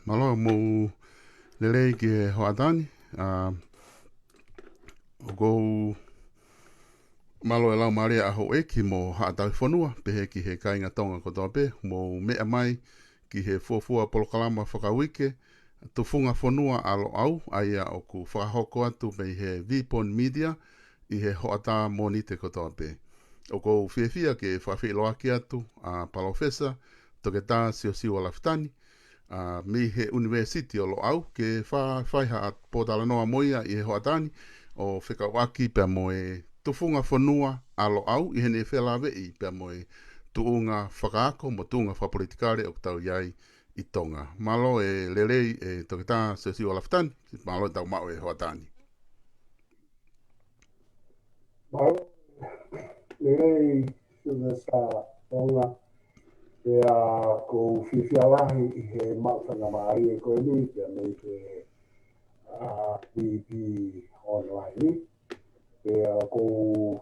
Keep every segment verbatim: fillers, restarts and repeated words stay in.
Mālō mo e lelei ki he hoʻatā ni. ʻA, ʻoku ou mālō e laumālie ʻa houʻeiki mo haʻa tauhi fonua, pehē ki he kāinga Tonga kotoa pē, mou meʻa mai ki he fuofua polokalama fakauike, Tufunga Fonua ʻa Loʻau, ʻa ia ʻoku fakahoko atu mei he Vipon Media ʻi he hoʻatā Mōnite kotoa pē. ʻOku ou fiefia ke fakafeʻiloaki atu ʻa Palōfesa Toketā Siosiua Lafitani, ʻa, mei he ʻUnivēsiti ʻo Loʻau, ke fa-, fai ha pōtalanoa mo ia ʻi he hoʻatā ni, ʻo fekauʻaki pea mo e Tufunga Fonua ʻa Loʻau, ʻi heʻene felāveʻi pea mo e tuʻunga fakaako mo tuʻunga fakapolitikale ʻoku tau ʻi ai ʻi Tonga. Mālō e lelei e Toketā Siosiua Lafitani, mālō e tau maʻu e hoʻatā ni. Mālō, lelei Sylvester Tonga, pea ʻoku ou fiefia lahi ʻi he maʻu faingamālie ko eni, pea mei he, ʻa, V P Online ni. Pea ʻoku ou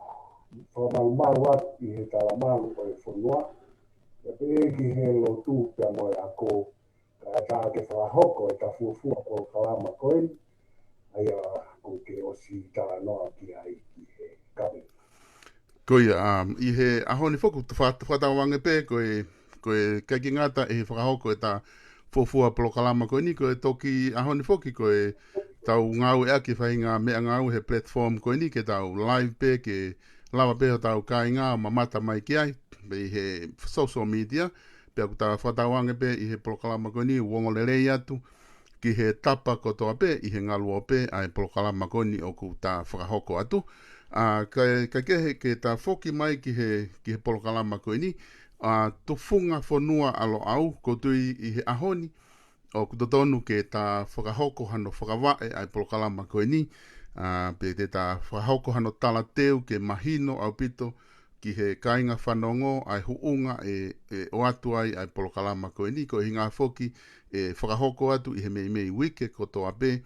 fakamalumalu atu ʻi he talamalu ʻo e fonua, pea pehē ki he lotu pea mo e ako, kae ʻatā ke fakahoko e ta fuofua polokalama ko eni, ʻa ia ʻoku ke ʻosi talanoa ki ai ki he kaveinga. Ko ia, um, ʻi he ʻaho ni foki, ʻoku fa-, fakatauange pē, ko e, ko e ʻikai ke ngata ʻi he fakahoko e ta fuofua polokalama ko eni, ko e toki ʻaho ni foki, ko e tau ngāueʻaki e faʻahinga meʻangāue he platform ko eni, ke tau live pē, ke lava pē hotau kāinga ʻo mamata mai ki ai, mei he social media, pea ʻoku ta fakatauange pē ʻi he polokalama ko eni, ʻoku ongo lelei atu ki he tapa kotoa pē ʻi he ngaluope ʻa e polokalama ko eni ʻoku ta fakahoko atu. ʻA, kae, kae kehe ke ta foki mai ki he, ki he polokalama ko eni, ʻa, Tufunga Fonua ʻa Loʻau, ʻoku ou tui ʻi he ʻaho ni, ʻoku totonu ke ta fakahoko hano fakavaʻe ʻa e polokalama ko eni, ʻa, pe te ta fakahoko hano talateu ke mahino ʻaupito ki he kāinga fanongo ʻa e huʻunga ʻe, ʻe ʻoatu ai ʻa e polokalama ko eni, ko e ʻuhinga foki ʻe fakahoko atu ʻi he meimei uike kotoa pē,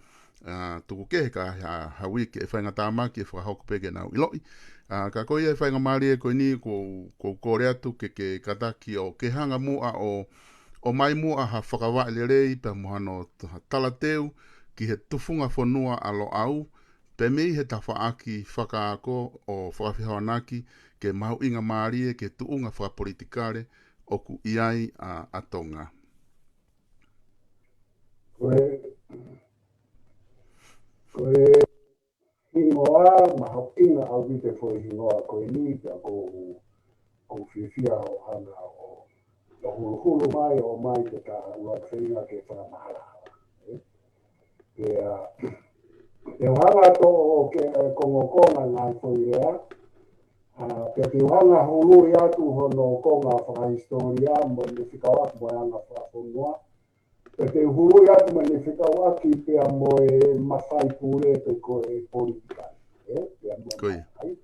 ʻa, tuku kehe ka ha, ha uike ʻe faingatāmaki ʻe fakahoko pē ke nau ʻiloʻi. ʻA, ka ko ia e faingamālie ko eni, ʻoku ou, ʻoku ou kole atu ke, ke kātaki ʻo ke hanga muʻa ʻo, ʻomai muʻa ha fakavaʻe lelei pea mo hano t-, ha talateu ki he Tufunga Fonua ʻa Loʻau, pea mei he tafaʻaki fakaako ʻo fakafehoanaki ke mahuʻinga mālie ki he tuʻunga fakapolitikale ʻoku ʻi ai ʻa, ʻa Tonga. Ko e, ko e hingoa mahuʻinga ʻaupito e foʻi hingoa ko eni, pea ʻoku ou, ʻoku ou fiefia hoʻo hanga ʻo, ʻo huluhulu mai, ʻo mai ke ta ʻuluaki feinga ke fakamahala. Ē? Pea, ʻe hanga atu ʻo ke, ʻe kongokonga ngaahi foʻi lea, ʻa, pea te u hanga huluʻi atu hono konga fakahisitōlia, mo ʻene fekauʻaki mo e anga fakafonua, pea te u huluʻi atu mo ʻene fekauʻaki pea mo e mafai pule pe ko e politikale. Ē? Pea mo e Ko ia. mafai.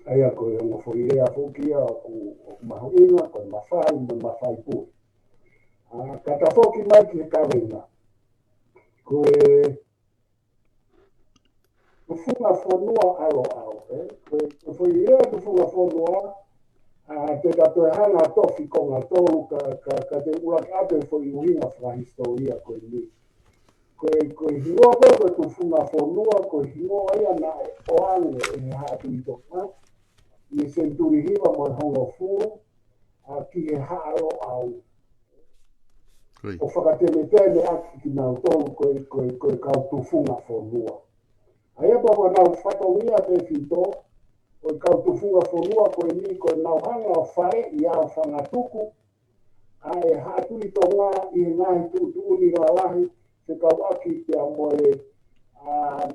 ʻA ia ko e ongo foʻi lea foki ia ʻoku, ʻoku mahuʻinga, ko e mafai mo e mafai pule. ʻA, ka ta foki mai ki he kaveinga. Ko e, ko tufunga fonua ʻa Loʻau, ē? Ko e, ko e foʻi lea tufunga fonua, ʻa, te ta toe hanga tofi konga tolu ka, ka, ka te u ʻuluaki ʻatu e foʻi ʻuhinga fakahisitōlia ko eni. Ko e, ko e hingoa ko ē ko e tufunga fonua, ko e hingoa ia naʻe ʻoange ʻe he Haʻa Tuʻi Tonga ʻi he senituli hiva mo e hongofulu, ʻa, ki he Haʻa Loʻau. Ko ia. ʻO fakatenetene ʻaki kinautolu ko e, ko e, ko e kau tufunga fonua. ʻA ia pea ko ʻenau fatongia tefito, ko e kau tufunga fonua ko eni ko ʻenau hanga ʻo faleʻi ʻa e fanga tuku ʻa e Haʻa Tuʻi Tonga ʻi he ngaahi tuʻutuʻuni lalahi fekauʻaki pea mo e, ʻa,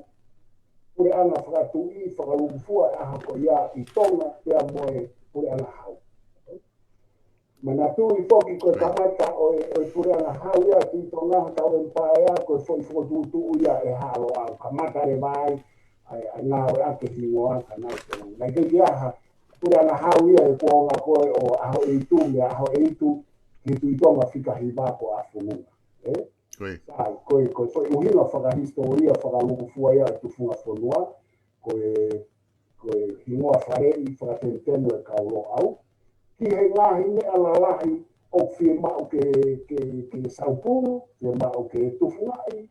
puleʻanga fakatuʻi, fakalūkufua e ʻaho ko ia ʻi Tonga pea mo e puleʻanga hau. Manatuʻi foki ko e kamata ʻo e, ʻo e puleʻanga hau ia ʻi Tonga, Tau ʻEmipaea, ko e foʻi fokotuʻutuʻu ia ʻe Haʻa Loʻau. Kamata leva ai ʻa e, ʻa e ngāueʻaki e hingoa ka nau te nau. Naʻe ʻikai ke ʻi ai ha puleʻanga hau ia he kuonga ko ē ʻo ʻAhoʻeitu mei ʻAhoʻeitu ki he Tuʻi Tonga fika hiva ko ʻAfununga. Ē? Ko ia. Sai, ko e, ko e foʻi ʻuhinga fakahisitōlia fakalūkufua ia e tufunga fonua, ko e, ko e hingoa faleʻi fakatenetene ʻo e kau Loʻau ki he ngaahi meʻa lalahi ʻoku fiemaʻu ke, ke, ke saupulu, fiemaʻu ke tufungaʻi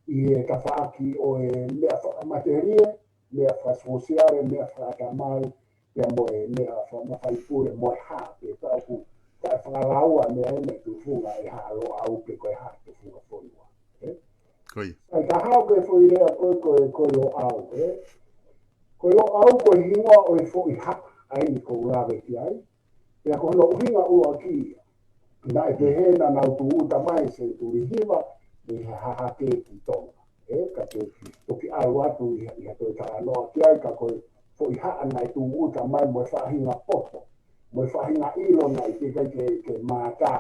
ʻi he tafaʻaki ʻo e meʻa fakamatelie, meʻa fakasōsiale, meʻa fakaʻatamai, pea mo e meʻa fakamafaipule mo e hā, pea ʻoku taʻe fakalaua meʻa ʻeni ʻe tufunga ʻe Haʻa Loʻau pe ko e Haʻa Tufunga Fonua. Ē? Ko ia. Sai, ka haʻu ki he foʻi lea ko ē, ko e, ko e Loʻau, ē? Ko e Loʻau ko e hingoa ʻo e foʻi haʻa ʻa eni ʻoku ou lave ki ai. Pea ko hono ʻuhinga ʻuluaki ia, naʻe pehē naʻa nau tūʻuta mai senituli hiva mei he hahake ki Tonga. Ē, ka te toki ʻalu atu ʻi ha, ʻi ha toe talanoa ki ai, ka ko e foʻi haʻa naʻe tūʻuta mai mo e faʻahinga poto, mo e faʻahinga ʻilo naʻe ʻikai ke, ke mātā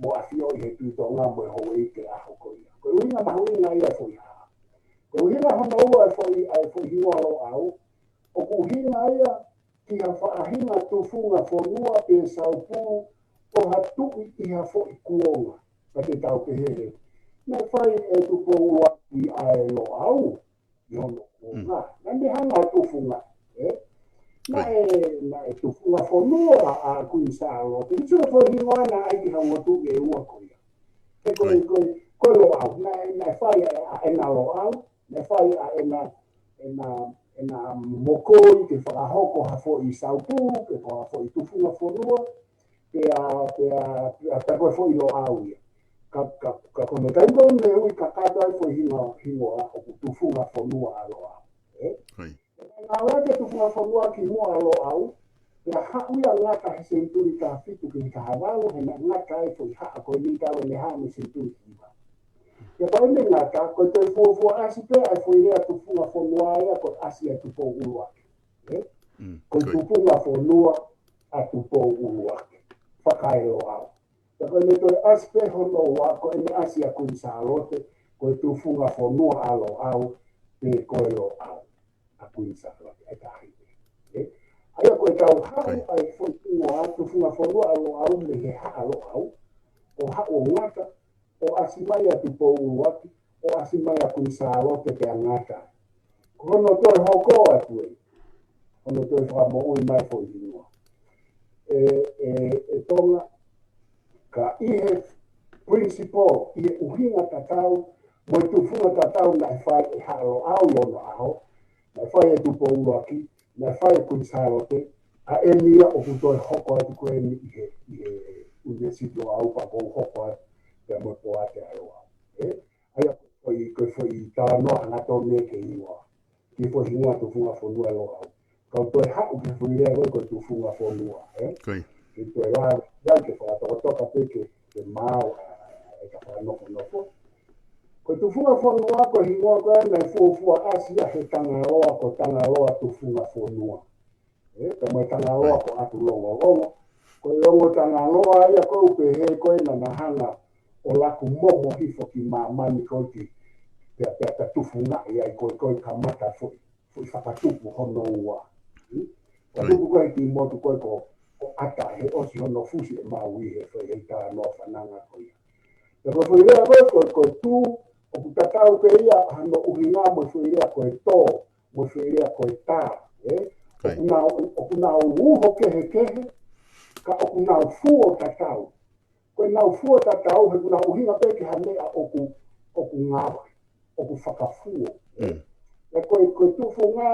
mo ʻafioʻi he Tuʻi Tonga mo e houʻeiki ʻaho ko ia. Ko e ʻuhinga mahuʻinga ia e foʻi haʻa. Ko e ʻuhinga hono ua e foʻi, ʻa e foʻi hingoa Loʻau, ʻoku ʻuhinga ia ki ha faʻahinga tufunga fonua pe saupulu ʻo ha tuʻi ʻi ha foʻi kuonga. Ka te tau pehē, naʻe fai ʻe Tupou ʻUluaki ʻa e Loʻau ʻi hono kuonga. Naʻa ne hanga ʻo tufunga, ē? Naʻe, naʻe tufunga fonua ʻa Kuini Sālote. Ni sio foʻi hingoa naʻe ʻai ki he ongo tuʻi ʻe ua ko ia. Ē, ko e, ko e, ko e Loʻau. Naʻe, naʻe fai ʻa, ʻa ʻena Loʻau. Naʻe fai ʻa ʻena, ʻena, ʻena mokoi ke fakahoko ha foʻi saupulu, pe ko ha foʻi tufunga fonua, pea, pea, pea, pea ko e foʻi Loʻau ia. Ka, ka, ka ko hono taimi ko ē naʻe ui kakato ai foʻi hingoa, hingoa ʻoku tufunga fonua ʻa Loʻau. Ē? Ko ia. Naʻe ngāueʻaki e tufunga fonua kimuʻa ʻa Loʻau, pea haʻu ia ngata he senituli taha fitu ki he taha valu, he naʻe ngata ai foʻi haʻa ko eni talu ʻene haʻu mei he senituli hiva. Pea ko ʻene ngata, ko e toe fuofua ʻasi pē ʻa e foʻi lea tufunga fonua ia ko e ʻasi ʻa Tupou ʻUluaki. Ē? Mm, ko e ko ia. Tufunga fonua ʻa Tupou ʻUluaki. Fakaeloʻau. Pea ko ʻene toe ʻasi pē hono ua, ko ʻene ʻasi ʻa Kuini Sālote, ko e tufunga fonua ʻa Loʻau, pe ko e Loʻau ʻa Kuini Sālote, ʻa e tahi. Ē? ʻA ia ko e tau haʻu, ko ia, ʻa e foʻi hingoa tufunga fonua ʻa Loʻau mei he Haʻa Loʻau, ʻo haʻu ʻo ngata, ʻo ʻasi mai ʻa Tupou ʻUluaki, ʻo ʻasi mai ʻa Kuini Sālote pea ngata. Ko hono toe hoko atu ē, hono toe fakamoʻui mai foʻi hingoa. Ē, ē, ʻe Tonga, ka ʻi he principle, ʻi he ʻuhinga tatau, mo e tufunga tatau naʻe fai ʻe Haʻa Loʻau ʻi onoʻaho, naʻe fai ʻe Tupou ʻUluaki, naʻe fai ʻe Kuini Sālote, ʻa eni ia ʻoku toe hoko atu ko eni ʻi he, ʻi he ʻUnivēsiti Loʻau pea ʻoku hoko atu pea mo e Poate ʻa Loʻau. Ē? ʻA ia ko e foʻi, ko e foʻi talanoa hangatonu ē ki he hingoa. Ki he foʻi hingoa tufunga fonua ʻa Loʻau. Kau toe haʻu ki he foʻi lea ko ē ko e tufunga fonua, ē? Ko ia. Ke toe lave, ia ke fakatokatoka pē ke, ke maau ʻa, ʻa, ʻa e ka fakanofonofo. Ko e tufunga fonua ko e hingoa ko ē naʻe fuofua ʻasi ia he Tangaloa, ko Tangaloa tufunga fonua. Ē, pea mo e Tangaloa, right, ko ʻAtulongolongo. Ko e ongo Tangaloa ia ko ē ʻoku pehē ko ē naʻa na hanga ʻo laku momo hifo ki māmani ko ē ki, pea, pea, pea tufungaʻi ai ko ē, ko e kamata foʻi, foʻi fakatupu hono ua. Hmm? Right. Fakatupu ko ē ki motu ko ē ko, ko ʻAta he ʻosi hono fusi ʻe Maui he foʻi, he talanoa fananga ko ia. Pea ko e foʻi lea ko ē ko, ko e tū, ʻoku tatau pē ia hano ʻuhinga mo e foʻi lea ko e tō, mo e foʻi lea ko e tā, ē? ʻOku nau, ʻoku nau uho kehekehe, ka ʻoku nau fuo tatau. Ko ʻenau fuo tatau, he ʻoku nau ʻuhinga pē ki ha meʻa ʻoku, ʻoku ngaohi, ʻoku fakafuo, ē? Mm. Pea ko e, ko e tufunga,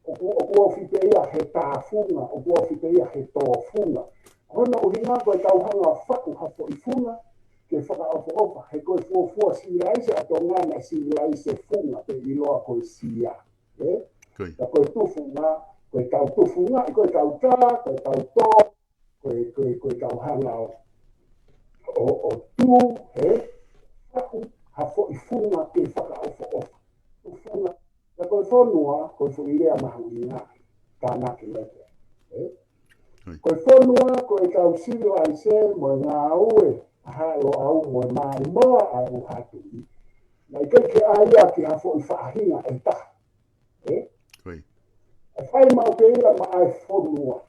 ʻoku, ʻoku ofi pē ia he tāfunga, ʻoku ofi pē ia he tōfunga. Ko hono ʻuhinga ko ʻetau hanga ʻo faku ha foʻi funga, ke fakaʻofoʻofa, he ko e fuofua sivilaise ʻa Tonga naʻe sivilaise funga pē ʻiloa ko e Sia, ē? Ko ia. Ka ko e tufunga, ko ʻetau tufunga, ko ʻetau tā, ko ʻetau tō, ko e, ko e, ko ʻetau hanga ʻo, ʻo, ʻo tū, ē? Faku ha foʻi funga ke fakaʻofoʻofa. Tufunga, ka ko e fonua, ko e foʻi lea mahuʻinga, tānaki mai pē, ē? Ko ia. Ko e fonua, ko ʻetau sivilaise, mo e ngāue ʻa Haʻa Loʻau mo e maimoa ʻa e ʻū Haʻa Tuʻi. Naʻe ʻikai ke ʻai ia ki ha foʻi faʻahinga ʻe taha, ē? Ko ia. ʻE fai maʻu pē ia maʻa e fonua.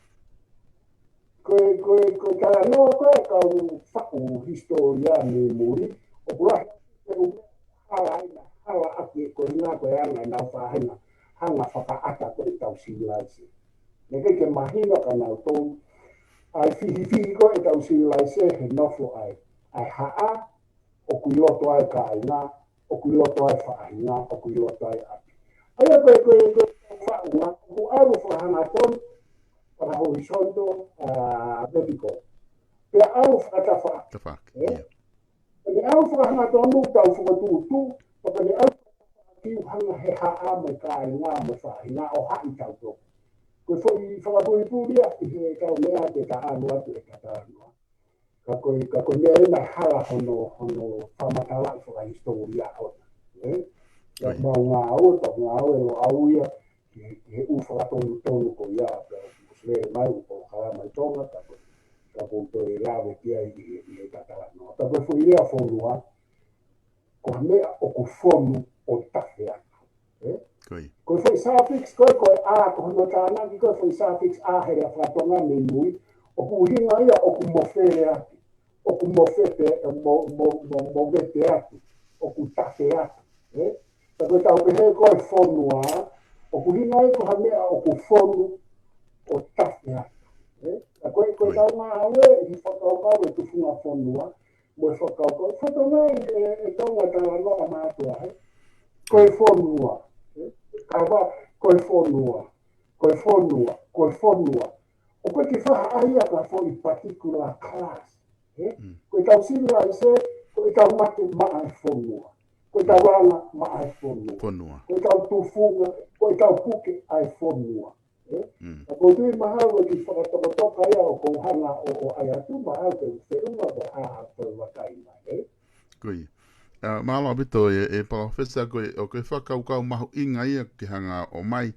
Ko e, ko e, ko e talanoa ko ē ʻa e kau faku hisitōlia mei muli, ʻoku lahi e ʻū meʻa hala ai na, hala ʻaki e koeʻuhinga ko e anga ʻenau faʻahinga, hanga fakaʻata ko ē ʻetau sivilaise. Naʻe ʻikai ke mahino kia nautolu ʻa e fihifihi ko ē ʻetau sivilaise he nofo ʻa e, ʻa e haʻa, ʻoku ʻi loto ai e kāinga, ʻoku ʻi loto ai e faʻahinga, ʻoku ʻi loto ai e ʻapi. ʻA ia ko e, ko e, ko e faʻunga, ʻoku ʻalu fakahangatonu, fakahorisonto, ā, vertical. Pea ʻalu fakatafaʻaki. Tafaʻaki, ē? Ia. Pea ne ʻalu fakahangatonu tau fakatūtū, pea ne ʻalu fakatafaʻaki ʻo hanga he haʻa mo e kāinga mo e faʻahinga ʻo haʻi tautolu. Ko e foʻi fakapulipuli ia ʻi heʻetau meʻa ke ta ʻalu atu ʻo talanoa. Ka ko e, ka ko e meʻa ena hala hono, hono fakamatalaʻi fakahisitōlia ʻona, ē? Ia, ʻio, mau ngāue, tau ngāue Loʻau ia, ki he, ki he ʻū fakatonutonu ko ia, pea ʻoku mou lele mai, ʻū polokalama ʻi Tonga, ka ko, ka ko e toe lave ki ai ʻi he, ʻi he talanoa. Ka ko e foʻi lea fonua, ko ha meʻa ʻoku fonu ʻo tafe atu, ē? Ko ia. Ko e foʻi suffix, ko e, ko e ʻā, ko hono tānaki, ko e foʻi suffix ʻā he lea faka-Tonga mei mui, ʻoku ʻuhinga ia ʻoku mofele atu, ʻoku mofete, mo, mo, mo, mofete atu, ʻoku tafe atu, ē? Ka ko ʻetau pehē ko e fonua, ʻoku ʻuhinga ia ko ha meʻa ʻoku fonu ʻo tafe atu, ē? Ka ko e, ko e, ko ia, ʻetau ngāue ʻi he fakakaukau e tufunga fonua, mo e fakakaukau, fakakaukau ʻe, ʻe Tonga talanoa mātuʻa, ē? Ko e fonua, ē? Ka va, ko e fonua, ko e fonua, ko e fonua. ʻOku ʻikai ke fakahā ia ki ha foʻi particular class, ē? Mm. Ko ʻetau sivilaise, ko ʻetau mate maʻa e fonua. Ko ʻetau anga maʻa e fonua. Fonua. Ko ʻetau tufunga, ko ʻetau puke ʻa e fonua. Ē? Mm. Ka ʻoku ou tui mahalo ʻoku fakatokatoka ia ʻoku ou hanga ʻo, ʻo ʻai atu mahalo ke feʻunga ko ha, ha toe vakai mai, ē? Ko ia. Ā, mālō ʻaupito e, e Palōfesa, ko e, ʻoku ke fakakaukau mahuʻinga ia ke hanga ʻo ʻomai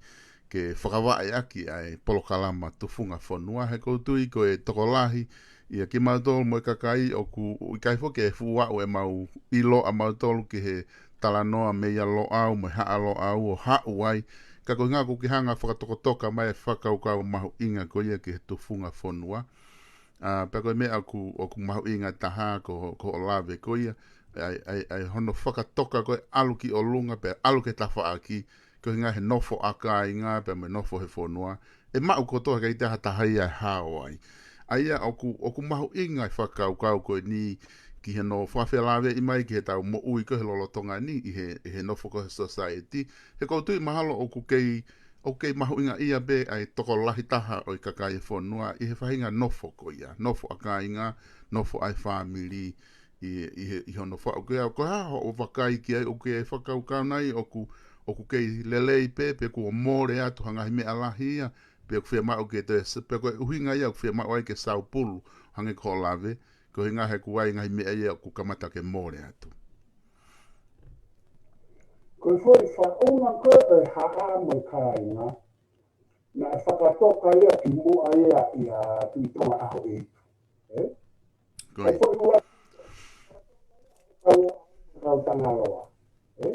ke fakavaʻe ʻaki ʻa e polokalama Tufunga Fonua, he ʻoku ou tui ko e tokolahi ia kimautolu mo e kakai ʻoku ʻikai foki ke fuʻu aʻu ʻemau ʻilo ʻamautolu ki he talanoa meia Loʻau mo e Haʻa Loʻau ʻo haʻu ai. Ka ko e ʻuhinga ʻoku ke hanga fakatokatoka mai e fakakaukau mahuʻinga ko ia ki he Tufunga Fonua. Ā, pea ko e meʻa ʻoku, ʻoku mahuʻinga taha ko, ko hoʻo lave ko ia, ʻa e, ʻa e, ʻa e hono fakatoka ko e ʻalu ki ʻolunga, pea ʻalu ki he tafaʻaki, ko e ʻuhinga he nofo ʻa kāinga, pea mo e nofo he fonua, ʻe maʻu kotoa, ʻikai toe ʻi ai ha taha ia ʻe hao ai. ʻA ia ʻoku, ʻoku mahuʻinga e fakakaukau ko eni ki hono fakafelāveʻi mai ki heʻetau moʻui ko ē he lolotonga ni, ʻi he, ʻi he nofo ko ē he society. He ʻoku ou tui mahalo ʻoku kei, ʻoku kei mahuʻingaʻia pē ʻa e tokolahi taha ʻo e kakai e fonua ʻi he faʻahinga nofo ko ia, nofo ʻa kāinga, nofo ʻa e fāmili, ʻi, ʻi he, ʻi hono faʻu ko ia, ko e hā hoʻo vakai ki ai, ʻoku ke fakakaukau nai ʻoku, ʻoku kei lelei pē, pe kuo mole atu ha ngaahi meʻa lahi ia, pe ʻoku fiemaʻu ke toe s-, pe ko e ʻuhinga ia ʻoku fiemaʻu ai ke saupulu, hangē ko hoʻo lave, ko e ʻuhinga he ʻoku ʻi ai e ngaahi meʻa ia ʻoku kamata ke mole atu. Ko e foʻi faʻunga ko ē ʻo e haʻa mo e kāinga, naʻe fakatoka ia kimuʻa ia ʻia Tuʻi Tonga ʻAhoʻeitu. Ē? Ko ia. Ko e foʻi ua kau, kau Tangaloa. Ē?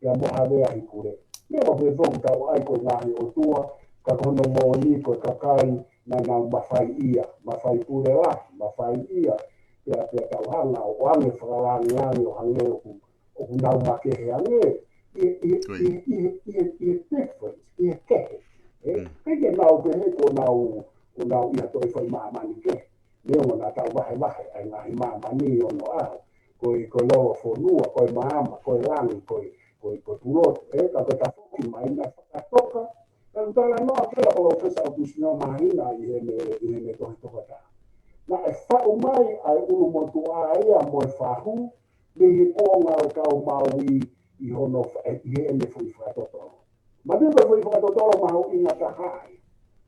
Pea mo Havea Hikule. Meʻa pē foki ʻoku tau ʻai ko e ngaahi ʻotua, ka ko hono moʻoni ko e kakai naʻa nau mafaiʻia, mafai pule lahi, mafaiʻia, pea, pea tau hanga ʻo ʻoange fakalāngilangi ʻo hangē ʻoku, ʻoku nau makehe ange, ʻi he, ʻi he, ʻi he, ʻi he, ʻi he, ʻi he difference, ʻi he kehe. ʻE, ʻikai ke nau pehē ko nau, ko nau ʻi ha toe foʻi māmani kehe. Neongo naʻa tau vahevahe ʻa e ngaahi māmani ʻi onoʻaho. Ko e, ko e lolofonua, ko e maama, ko e langi, ko e, ko e, ko e pulotu. ʻE, ka ko e tafoki mai naʻe fakatoka. Ka ʻoku talanoa ki ai ʻa Palōfesa ʻOkusini ʻo Māhina ʻi heʻene, ʻi heʻene tohi toko taha. Naʻe faʻu mai ʻa e ʻulumotuʻa ia mo e fahu, mei he kuonga ʻo e kau Maui ʻi hono fa-, ʻi heʻene foʻi fakatotolo. Manatuʻi ko e foʻi fakatotolo mahuʻinga taha ia.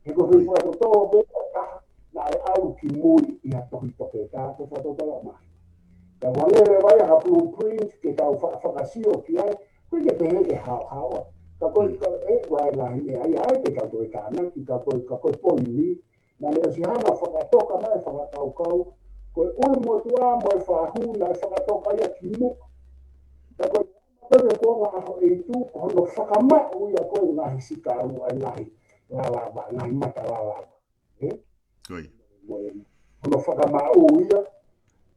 He ko e foʻi fakatotolo pē ʻe taha, naʻe ʻalu ki mui ʻi ha tohi toketā ko e fakatotolo mai. Ka ʻoku hangē leva ia ha blueprint ke tau fa-, fakasio ki ai, ʻoku ʻikai ke pehē ke haohaoa. Ka ko e, ka ʻe, ʻoku ʻi ai e ngaahi meʻa ia ʻe ʻikai ke tau toe tānaki, ka ko e, ka ko e poini, naʻa ne ʻosi hanga ʻo fakatoka mai e fakakaukau, ko e ʻulumotuʻa mo e fahu naʻe fakatoka ia ki muʻa. Ka ko e, ko e kuonga ʻaho ʻe hiva, ko hono fakamaʻu ia ko e ngaahi sikalu, ʻa e ngaahi lalava, ngaahi mata lalava. ʻE? Ko ia. Mo e, hono fakamaʻu ia,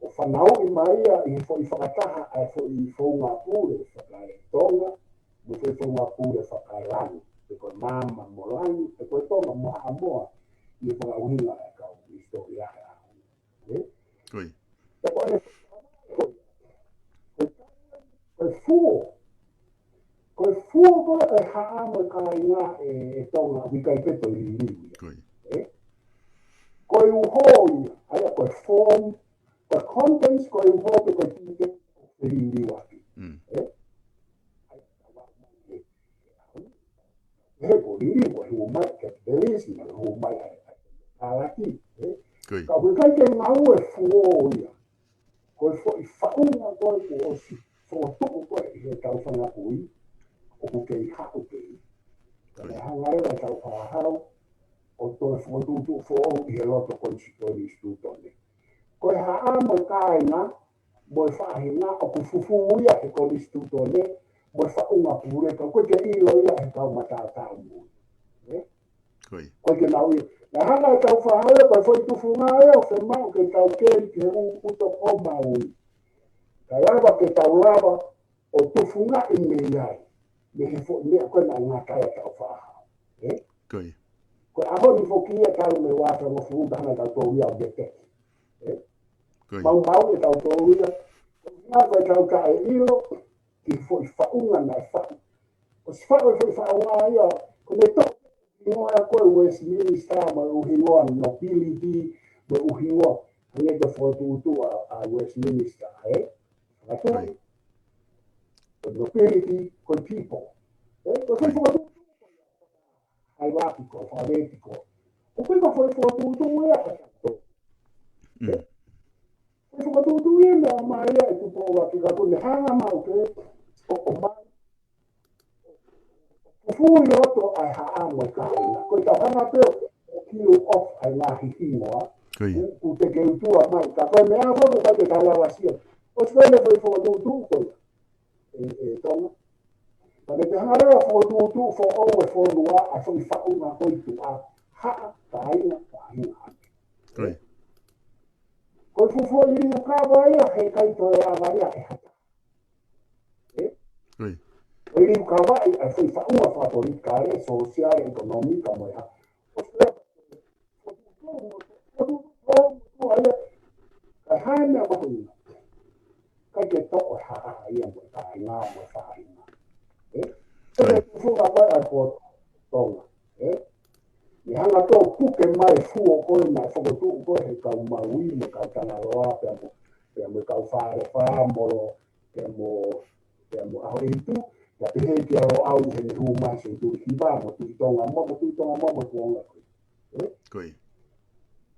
ʻo fanauʻi mai ia ʻi he foʻi fakataha ʻa e foʻi founga pule fakaetonga, mo e foʻi founga pule fakaelangi, pe ko e maama mo langi, pe ko e Tonga mo Haʻamoa, ʻi he fakaʻuhinga ʻa e kau hisitōlia ʻa e ʻaho ni. ʻE? Ko ia. Ka ko e, ko e, ko e fuo, ko e fuo ko e haʻa mo e kāinga ʻe, ʻe Tonga ʻoku ʻikai pē toe liliu ia. Ko ia. ʻE? Ko e uho ia, ʻa ia ko e form, ko e contents, ko e uho pe ko e tite, ʻoku liliu ʻaki. Mm. ʻE? He ko e liliu, ko e hū mai capitalism, ko e hū mai ʻa e, ʻa e, ʻa e laki, ʻe? Ko ia. Ka ʻoku ʻikai ke ngāue fuo ia. Ko e foʻi faʻunga ko ē kuo ʻosi fokotuʻu ko ē ʻi he tau fanga kui, ʻoku kei haʻu pē ia. Ko ia. Ka naʻe hanga leva ʻe Tāufaʻāhau ʻo toe fokotuʻutuʻu foʻou ʻi he loto konisitūtone. Ko e haʻa mo e kāinga, mo e faʻahinga ʻoku fufū ia he konisitūtone, mo e faʻunga pule, ka ʻoku ʻikai ke ʻilo ia he kau matātaʻu mui. ʻE? Ko ia. ʻOku ʻikai ke nau ʻilo. Naʻe hanga ʻe Tāufaʻāhau ia, ko e foʻi tufunga ia ʻoku fiemaʻu ke tau keli ki he ʻū, ʻū toko Maui. Kae lava ke tau lava ʻo tufungaʻi mei ai. Mei he foʻi meʻa ko ē naʻe ngata ai ʻa Tāufaʻāhau. ʻE? Ko ia. Ko e ʻaho ni foki ia talu mei he ua afe hongofulu, taha naʻa tau tō ia ʻo veteki. ʻE? Ko ia. Maumau ʻetau tō ia. Ko e ʻuhinga ko e tau taʻeʻilo ki he foʻi faʻunga naʻe faʻu. ʻOsi faʻu e foʻi faʻunga ia, ko e meʻa tō hingoa ko e Westminster, mo e ʻū hingoa nobility, mo e ʻū hingoa, hangē ko e fokotuʻutuʻu ʻa, ʻa Westminster, ʻe? Ko ia. Ko e nobility, ko e people. ʻE? Ko e foʻi fokotuʻutuʻu, hierarchical, alphabetical. ʻOku ʻikai ko e foʻi fokotuʻutuʻu ia ʻa tautolu. Mm. Foʻi fokotuʻutuʻu ia naʻe ʻomai ia ʻe Tupou ʻUluaki ka kuo ne hanga maʻu pē ʻo, ʻo ʻomai. Ko e fuʻu loto ʻa e haʻa mo e kāinga. Ko e tau hanga pē ʻo kill off ʻa e ngaahi hingoa. Ko ia. Ku, ku te ke utua mai. Ka ko e meʻa ko ē ʻoku ʻikai ke tau lava sio. ʻOsi ko ē foʻi fokotuʻutuʻu ko ia. ʻE, ʻe Tonga. Ka ne te hanga leva ʻo fokotuʻutuʻu foʻou e fonua ʻa e foʻi faʻunga ko ē ʻi tuʻa. Haʻa, kāinga, faʻahinga. Ko ia. Ko e fuʻu foʻi liliu kava ia, heʻikai toe lava ia ʻe ha taha. ʻE? Ko ia. Ko e liliu kava ia ʻa e foʻi faʻunga fakapolitikale, sōsiale, ʻekonōmika mo e hā. Ka hane a mahuʻinga. ʻIkai ke toʻo e haʻa ia mo e kāinga mo e faʻahinga. ʻE? Ko ia. Ko e tufunga mai ʻa e poto Tonga. ʻE? Ne hanga ʻo puke mai e fuo ko ē naʻe fokotuʻu ko ē he kau Maui mo e kau Tangaloa pea mo, pea mo e kau Fale Fā mo Lo, pea mo, pea mo ʻAhoʻeitu, pea pehē kia Loʻau ʻi heʻene hū mai he senituli hiva mo Tuʻi Tonga Moa, mo Tuʻi Tonga Moa mo e kuonga ko ē. ʻE? Ko ia.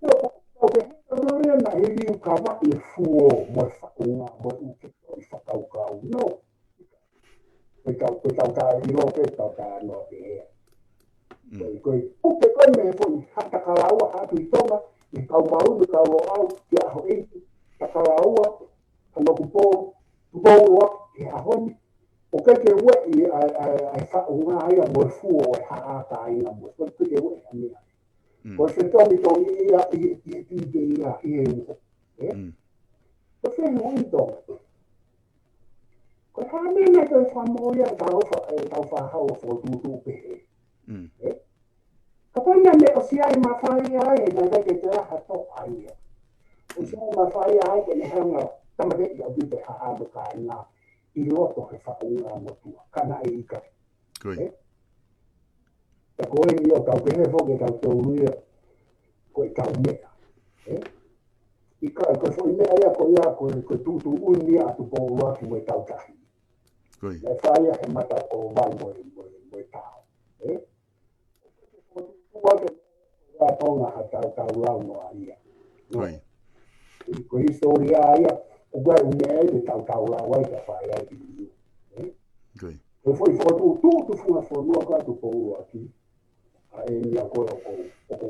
Ko e, ko e, ko e, ko e liliu kava ʻi he fuo mo e faʻunga mo e ʻū kehe ʻo e fakakaukau. No. Ko e tau, ko e tau taʻeʻilo pē, tau taʻeʻilo pē. Mm. Ko e, ko e, ko e, ko e meʻa foʻi ha Takalaua, ha Tuʻi Tonga, ʻi he kau Maui mo e kau Loʻau, kia ʻAhoʻeitu, Takalaua, Kanokupolu, Tupou ʻUluaki, he ʻaho ni, ʻoku ʻikai ke ueʻi ʻa e, ʻa e, ʻa e faʻunga ia mo e fuo ʻo e haʻa, kāinga mo e, ʻoku ʻikai ke ueʻi ha meʻa. Mm. Ko e fetongitongi ia ʻi, ʻi, ʻi he tite ia, ʻi he uho. ʻE? Mm. Ko e fehuʻi Tonga. Ko e hā e Pea naʻe toe fakamoʻoni ʻa e tau fa-, ʻe tau fakahau ʻo fokotuʻutuʻu pehē. Mm. Ē? Ka ko e meʻa ʻosi ʻi ai e mafai ai, he naʻe ʻikai ke toe ʻi ai ha toʻa ia. ʻOsi ʻi ai e mafai ai ke ne hanga ʻo tāmateʻi ʻaupito e haʻa mo e kāinga ʻi loto he faʻunga motuʻa. Ka naʻe ʻikai. Ko ia. Ē? Pea ko eni ʻoku tau pehē foki ʻe tautolu ia, ko e tau meʻa. Ē? ʻIkai, ko e foʻi meʻa ia, ko ia, ko e, ko e tuʻutuʻuni ia ʻa Tupou ʻUluaki mo e tau tahi. Ko ia. Naʻe fai ia he mata ʻo vai mo e, mo e, mo e tao. Ē? Ko e tuʻutuʻuni ia ʻa Tonga ha tau tau lau noa ia. Ko ia. Ko e hisitōlia ia, ʻoku ʻi ai e meʻa ia ʻe tau tau lau ai ka fai ai ki liu. Ē? Ko ia. Ko e foʻi fokotuʻutuʻu tufunga fonua ko ia ʻa Tupou ʻUluaki. ʻA eni ia ko ē ʻoku, ʻoku,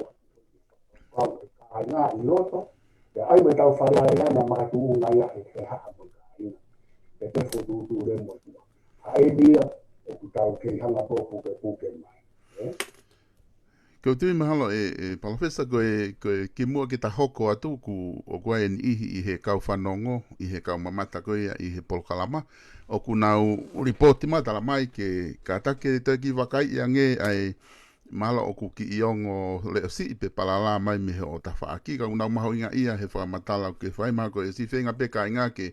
ʻoku kāinga ʻi loto. Pea ʻai mo e tau fale ai ana makatuʻunga ia he, he haʻa mo e kāinga. Pea te fokotuʻutuʻu le motuʻa. ʻA eni ia ʻoku tau kei hanga ʻo pukepuke mai. Ē? Ko e tui mahalo ē, ē, Palōfesa, ko e, ko e kimuʻa ke ta hoko atu, ʻoku, ʻoku ʻi ai e niʻihi ʻi he kau fanongo, ʻi he kau mamata ko ia ʻi he polokalama, ʻoku nau lipooti mai, tala mai ke kātaki ke toe kiʻi vakaiʻi ange ʻa e mahalo ʻoku kiʻi ongo leʻo siʻi pe palala mai mei hoʻo tafaʻaki, ka ʻoku nau mahuʻingaʻia he fakamatala ʻoku ke fai, mahalo ko e siʻi feinga pē kāinga ke,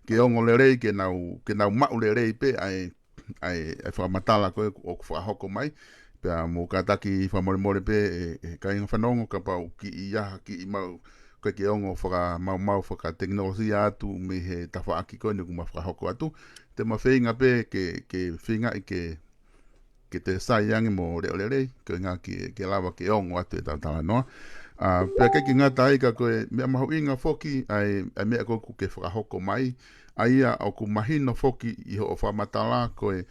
ke ongo lelei, ke nau, ke nau maʻu lelei pē ʻa e ʻa e, ʻa e fakamatala ko ē ʻoku fakahoko mai. Pea mou kātaki fakamolemole pē ē, ē kāinga fanongo kapau ʻoku kiʻi ʻi ai ha kiʻi maʻu, ʻikai ke ongo fakamaumau fakatekinolosia atu mei he tafaʻaki ko eni ʻoku ma fakahoko atu. Te ma feinga pē ke, ke feingaʻi ke, ke te sai ange mo leʻo lelei, ko e ʻuhinga ke, ke lava ke ongo atu e tau talanoa. ʻA, pea ʻikai ke ngata ai ka ko e meʻa mahuʻinga foki, ʻa e, ʻa e meʻa ko ē ʻoku ke fakahoko mai, ʻa ia ʻoku mahino foki ʻi hoʻo fakamatala ko e,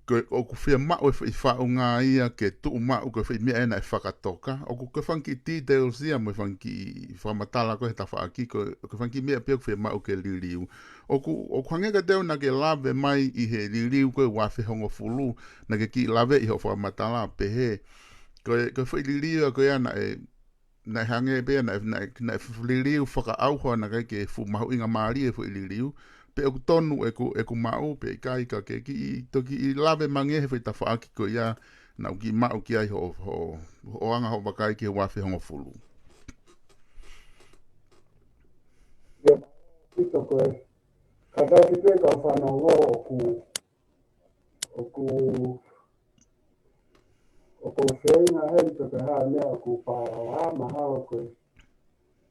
ko e ʻoku fiemaʻu e foʻi faʻunga ia ke tuʻu maʻu ko e foʻi meʻa ena ʻe fakatoka. ʻOku ko e fanga kiʻi details ia mo e fanga kiʻi fakamatala ko ē he tafaʻaki ko e, ko e fanga kiʻi meʻa pē ʻoku fiemaʻu ke liliu. ʻOku, ʻoku hangē kiate au naʻa ke lave mai ʻi he liliu ko ē ua afe hongofulu, naʻa ke kiʻi lave ʻi hoʻo fakamatala pehē. Ko e, ko e foʻi liliu ia ko ia naʻe, naʻe hangē pē ia, naʻe, naʻe, naʻe f-, liliu fakaʻauha naʻe ʻikai ke fuʻu mahuʻinga mālie e foʻi liliu. Pea ʻoku tonu ʻeku, ʻeku maʻu, pea ʻikai ka ke kiʻi, toki kiʻi lave mai ange he foʻi tafaʻaki ko ia naʻa ku kiʻi maʻu ki ai hoʻo, hoʻo, hoʻo anga hoʻo vakai ki he ua afe hongofulu. Ia, ʻaupito ko ē. Kātaki pē kau fanongo ʻoku, ʻoku, ʻoku ou feinga heni pe ko e hā e meʻa ʻoku palala, mahalo ko e,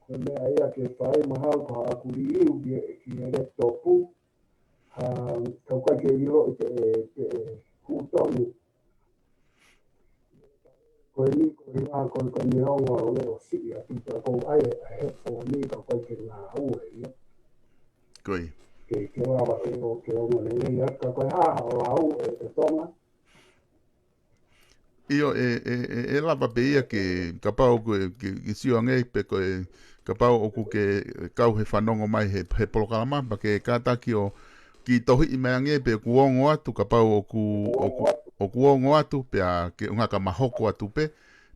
ko e meʻa ia ke fai, mahalo ko haʻaku liliu ki he, ki he laptop, ha, kau ʻikai ke ʻiloʻi pe, pe hū tonu. Ko eni ko e ngā ko e, ko e meʻa ʻoku ou lea ʻo siʻi atu pea ʻoku ou ʻai e headphone ni ka ʻoku ʻikai ke ngāue ia. Ko ia. Ke, ke lava ke o, ke ongo lelei atu ka ko e hā hoʻo lau ē, ʻe Tonga. ʻIo, ʻe, ʻe, ʻe, ʻe lava pē ia ke, kapau ko e, ke, ke sio ange pe ko e, kapau ʻoku ke kau he fanongo mai he, he polokalama, pea ke kātaki ʻo kiʻi tohiʻi mai ange pe ʻoku ongo atu, kapau ʻoku, ʻoku, ʻoku ongo atu, pea ke ʻuhinga ka ma hoko atu pē,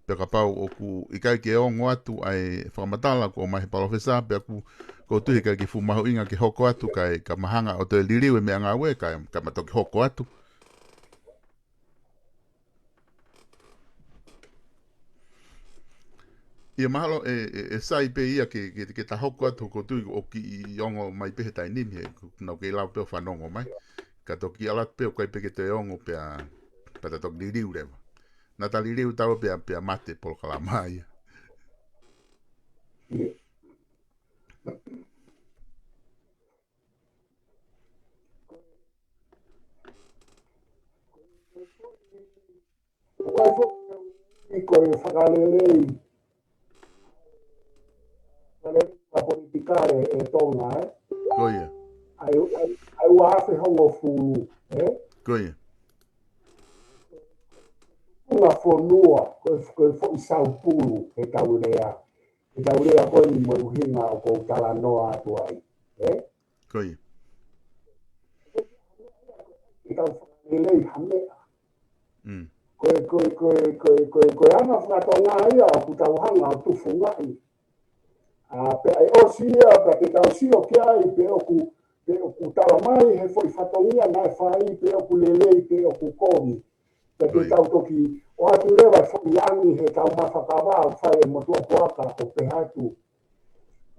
pea kapau ʻoku ʻikai ke ongo atu ʻa e fakamatala ʻoku ʻomai he palōfesa, pea ʻoku, ʻoku ou tui he ʻikai ke fuʻu mahuʻinga ke hoko atu, kae, ka ma hanga ʻo toe liliu e meʻangāue, kae, ka ma toki hoko atu. ʻIa mahalo ʻe, ʻe, ʻe sai pē ia ke, ke, ke ta hoko atu ʻoku ou tui ʻoku kiʻi ongo mai pē he taimi ni he, ʻoku nau kei lava pē ʻo fanongo mai. Ka toki ʻalu atu pē ʻoku ʻikai pē ke toe ongo pea, pea ta toki liliu leva. Naʻa ta liliu taua pea, pea mate polokalama ia. Ko e fakalelei, fakalelei fakapolitikale ʻe Tonga, ē? Ko ia. ʻA e, ʻa e, ʻa e ua afe hongofulu, ē? Ko ia. Funga fonua, ko e, ko e foʻi saupulu ʻe tau lea. ʻE tau lea ko eni mo e ʻuhinga ʻoku ou talanoa atu ai. Ē? Ko ia. ʻE tau fakalelei ha meʻa. Mm. Ko e, ko e, ko e, ko e, ko e, ko e anga fakatonga ia ʻoku tau hanga ʻo tufungaʻi. ʻA, pea ʻe ʻosi ia, pea te tau sio ki ai, pe ʻoku, pe ʻoku talamai he foʻi fatongia naʻe fai pe ʻoku lelei pe ʻoku kovi. Pea te tau toki ʻoatu leva e foʻi angi he tau mafakava ʻoku fai e motuʻa puaka ʻo pehē atu,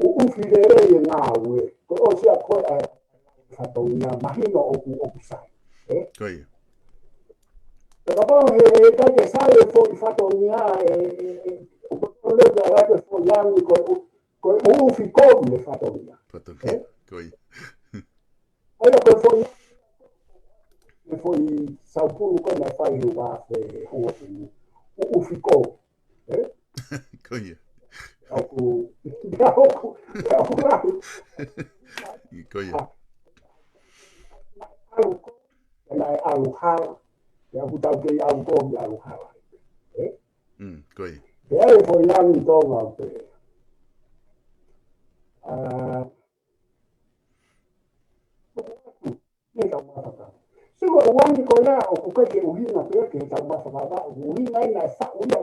ʻuʻufi lelei e ngāue, ko e ʻosi ia ko e fatongia mahino ʻoku, ʻoku sai. Ē? Ko ia. Pea kapau he, he ʻikai ke sai e foʻi fatongia, e, e, e, ʻoku tau lea ke ʻai e foʻi angi ko e ʻu-, ko e ʻuʻufi kovi e fatongia. Fatongia. Ē? Ko ia. ʻA ia ko e foʻi, e foʻi saupulu ko ē naʻe fai he uaafe hongofulu, ʻuʻufi kovi. Ē? Ko ia. ʻOku, ʻoku, ʻoku lahi. Ko ia. ʻAlu ko, naʻe ʻalu hala, ʻoku tau kei ʻalu kovi ʻalu hala. Ē? Mm, ko ia. Pea ʻai e foʻi angi Tonga pē. ʻA, ʻi he tau mafakava. Sio ko e angi ko ia ʻoku ʻikai ke ʻuhinga pē ia ki he tau mafakava, ʻoku ʻuhinga ʻena e faʻu ia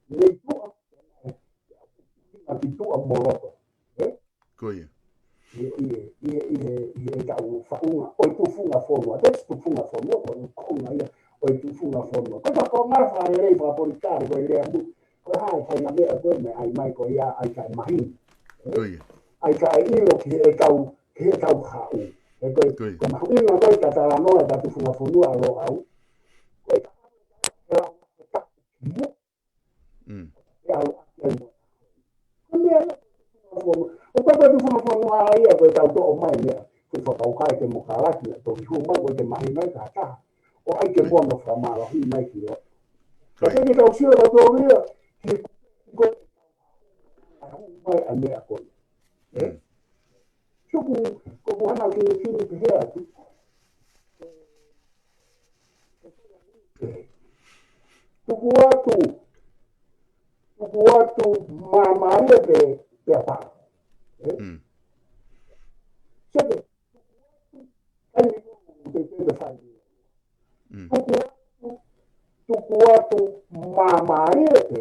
mei tuʻa, ʻuhinga ki tuʻa mo loto. Ē? Ko ia. ʻI he, ʻi he, ʻi he, ʻi he, ʻi he tau faʻunga ʻo e tufunga fonua. That's tufunga fonua, ko e konga ia ʻo e tufunga fonua. Ko e faʻu konga fakalelei fakapolitikale, ko e lea mu-, ko e hā e faʻahinga meʻa ko ē naʻe ʻai mai ko ia ʻa e ʻikai mahino. Ē? Ko ia. ʻA e ʻikai ʻilo ki he tau, ki he tau haʻu. Ē, ko e, ko ia. Ko e mahuʻinga ko e talanoa e tau tufunga fonua ʻa Loʻau. Ko e, Mm. ʻE au ake mo. Ko e meʻa ia, ʻo ka ko e tufunga fonua ia ko e tau toʻo mai meʻa. Ko e fakakaukaua e temokalati, ʻa toki hū mai ko e te mahino ai ka taha. ʻO ʻai ke pono fakamālohi mai ki o. Ka te ke tau sio tau tō ia, ki ko e, ʻa hū mai ʻa meʻa ko e. Ē? Mm. Tuku, ko Buhana kini kini pehē atu. Tuku atu, tuku atu māmālie pē, pē apa. Ē? Mm. Seke, ai, te, te, te fai. Mm. Tuku atu, tuku atu māmālie pē,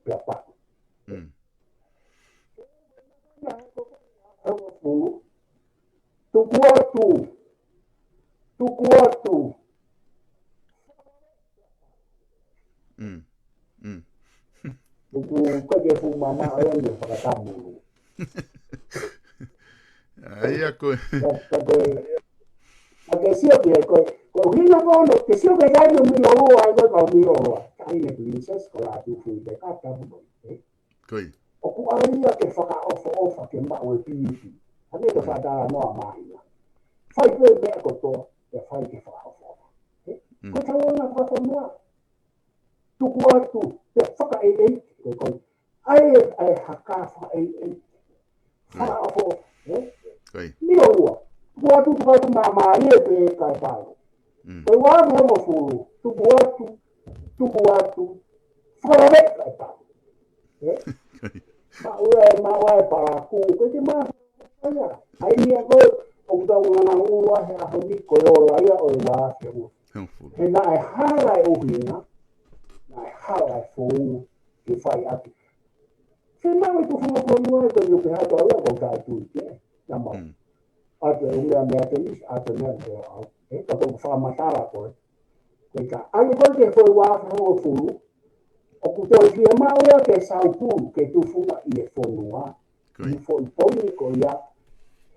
pē apa. Mm. Tuku atu. Tuku atu. Mm. Mm. Tuku ka ke fu mama ʻo ne fakatamu. ʻA ia ko e. Ka, ka ke, ka ke sio ki he ko, ko hina kono, ke sio ke kai no milo loa, ai ko e kau milo loa. Kai ne princess, ko la tu fu te kata mo. Ko ia. ʻOku ʻai ia ke fakaʻofoʻofa ke maʻu e pipi. Hangē ko e fakatalanoa māhina. Fai pē meʻa kotoa, ʻe fai ke fakaʻofoʻofa. Ē? Mm. Ko e talanoa fakafonua. Tuku atu, ʻe fakaʻeiʻeiki, ko e kau. ʻAi, ʻai haka fakaʻeiʻeiki. Mm. Fakaʻofoʻofa, ē? Ko ia. Milo ua. Tuku atu, tuku atu māmālie pē kae pau. Mm. Ko e uaafe hongofulu, tuku atu, tuku atu, fakalaveʻi kae pau. Ē? Maʻu ē, maʻu ē palakū, ko e te mā, ʻai ia. ʻAi ia ko e, ʻoku tau ngana ua he ʻaho ni ko e ola ia ʻo e uaafe hongofulu. Hongofulu. He naʻe hala e ʻuhinga, naʻe hala e founga, ke fai atu. Ke maʻu e tufunga fonua e tau pehē atu au ia ko e tui ke. Nā mau. Mm. ʻA e ʻū meʻa meʻa te isi, ʻa e meʻa te au. Ē, ka ko e fakamatala ko e. Ko e ka, ʻalu ko e ke foʻi uaafe hongofulu, ʻoku toe fiemaʻu ia ke saupulu, ke tufunga ʻi he fonua. Ko ia. ʻI he foʻi poini ko ia,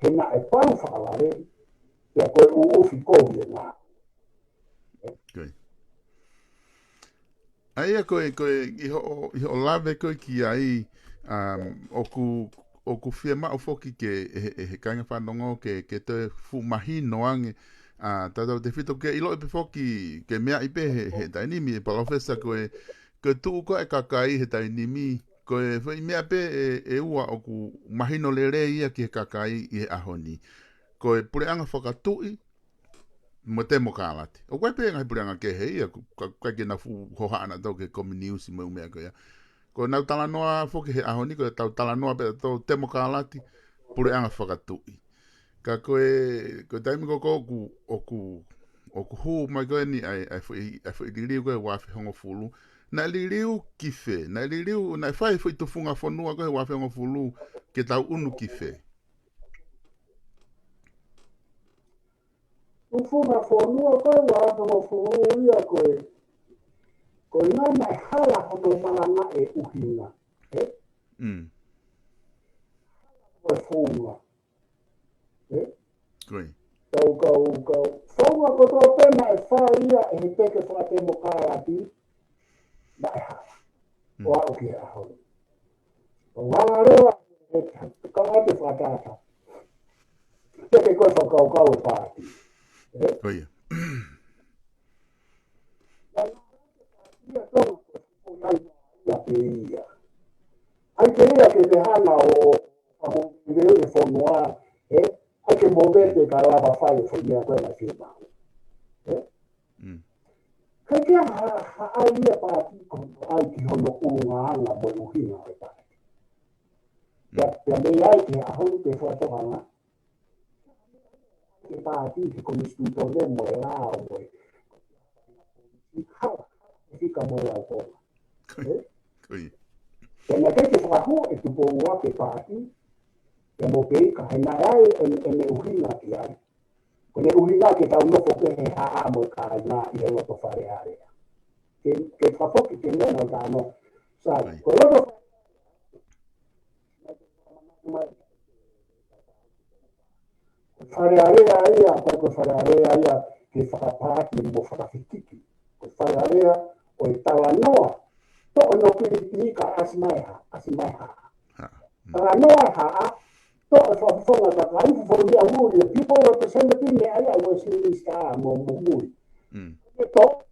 he naʻe pau fakalave, pea ko e ʻuʻufi kovi e ngā. Ko ia. ʻA ia ko e, ko e, ʻi hoʻo, ʻi hoʻo lave ko ē ki ai, um, ʻoku, ʻoku fiemaʻu foki ke, ʻe he, ʻe he kāinga fanongo ke, ke toe fuʻu mahino ange, ʻa, tautautefito ke ʻiloʻi pē foki, ke meaʻi pē he, he taimi ni, ʻe Palōfesa ko e, ko e tuʻu ko ē e kakai he taimi ni, ko e foʻi meʻa pē ʻe, ʻe ua ʻoku mahino lelei ia ki he kakai ʻi he ʻaho ni. Ko e puleʻanga fakatuʻi, mo e temokalati. ʻOku ʻi ai pē ngaahi puleʻanga kehe ia, ʻoku, ka, ka ke na fuʻu hohaʻa naʻa tau ke kominiusi mo e ʻū meʻa ko ia. Ko ʻenau talanoa foki he ʻaho ni, ko ʻetau talanoa pē ʻa e temokalati, puleʻanga fakatuʻi. Ka ko e, ko e taimi ko ē ʻoku, ʻoku, ʻoku hū mai ko eni ʻa e, ʻa e foʻi, ʻa e foʻi liliu ko ē uaafe hongofulu. Naʻe liliu ki fē, naʻe liliu, naʻe fai foʻi tufunga fonua ko ē uaafe hongofulu, ke tau ʻunu ki fē. Funga fonua ko e ua afe hongofulu ia ko e, ko e ngana e hala hono malanga e ʻuhinga. Ē? Mm. Ko e founga. Ē? Ko ia. Kau, kau, kau. Founga kotoa pē naʻe fai ia ʻe he teke fakatemokalati, naʻe hala. Mm. ʻO aʻu ki he ʻaho ni. ʻO hala leva, ē, ka ʻoku te fakatātā. Teke ko e fakakaukau e paati. Ē? Ko ia. Ia tonu, ia pē ia. ʻAi pē ia ke te hanga ʻo, ʻo mo e fonua, ē? ʻAi ke mo vete ka lava fai e foʻi meʻa ko ē naʻe fiemaʻu. Ē? Mm. Ka ke ha, ha ʻai ia paati ko hono ʻai ki hono ʻulungaanga mo e ʻuhinga ʻo e paati. Pea, pea mei ai ki he ʻaho ni ke fakatohanga. Ke paati he konisitūtone mo e lao mo e. Hala, fika mo e laukonga. Ē? Ko ia. Pea naʻe ʻikai ke fakahū e Tupou ʻUluaki e paati, pea mo Peika, he naʻe ʻi ai e, e meʻa ʻuhinga ki ai. Ko ʻene ʻuhinga ke tau nofo pē he haʻa mo e kāinga ʻi he loto Fale Alea. Ke, ke fakafoki ke mena tano. Sai, Right. ko e loto Fale Alea ia, ko e Fale Alea ia ke fakapaati mo fakafekiki. Ko e Fale Alea ʻo e talanoa. Toʻo no pilipili ka ʻasi mai ha, ʻasi mai ha. Ha. Mm. Talanoa ha, toʻo e fakafofonga kakai, fofonga ia muli, e people representative ne ai a Westminster mo, mo muli. Mm. Ke toʻo,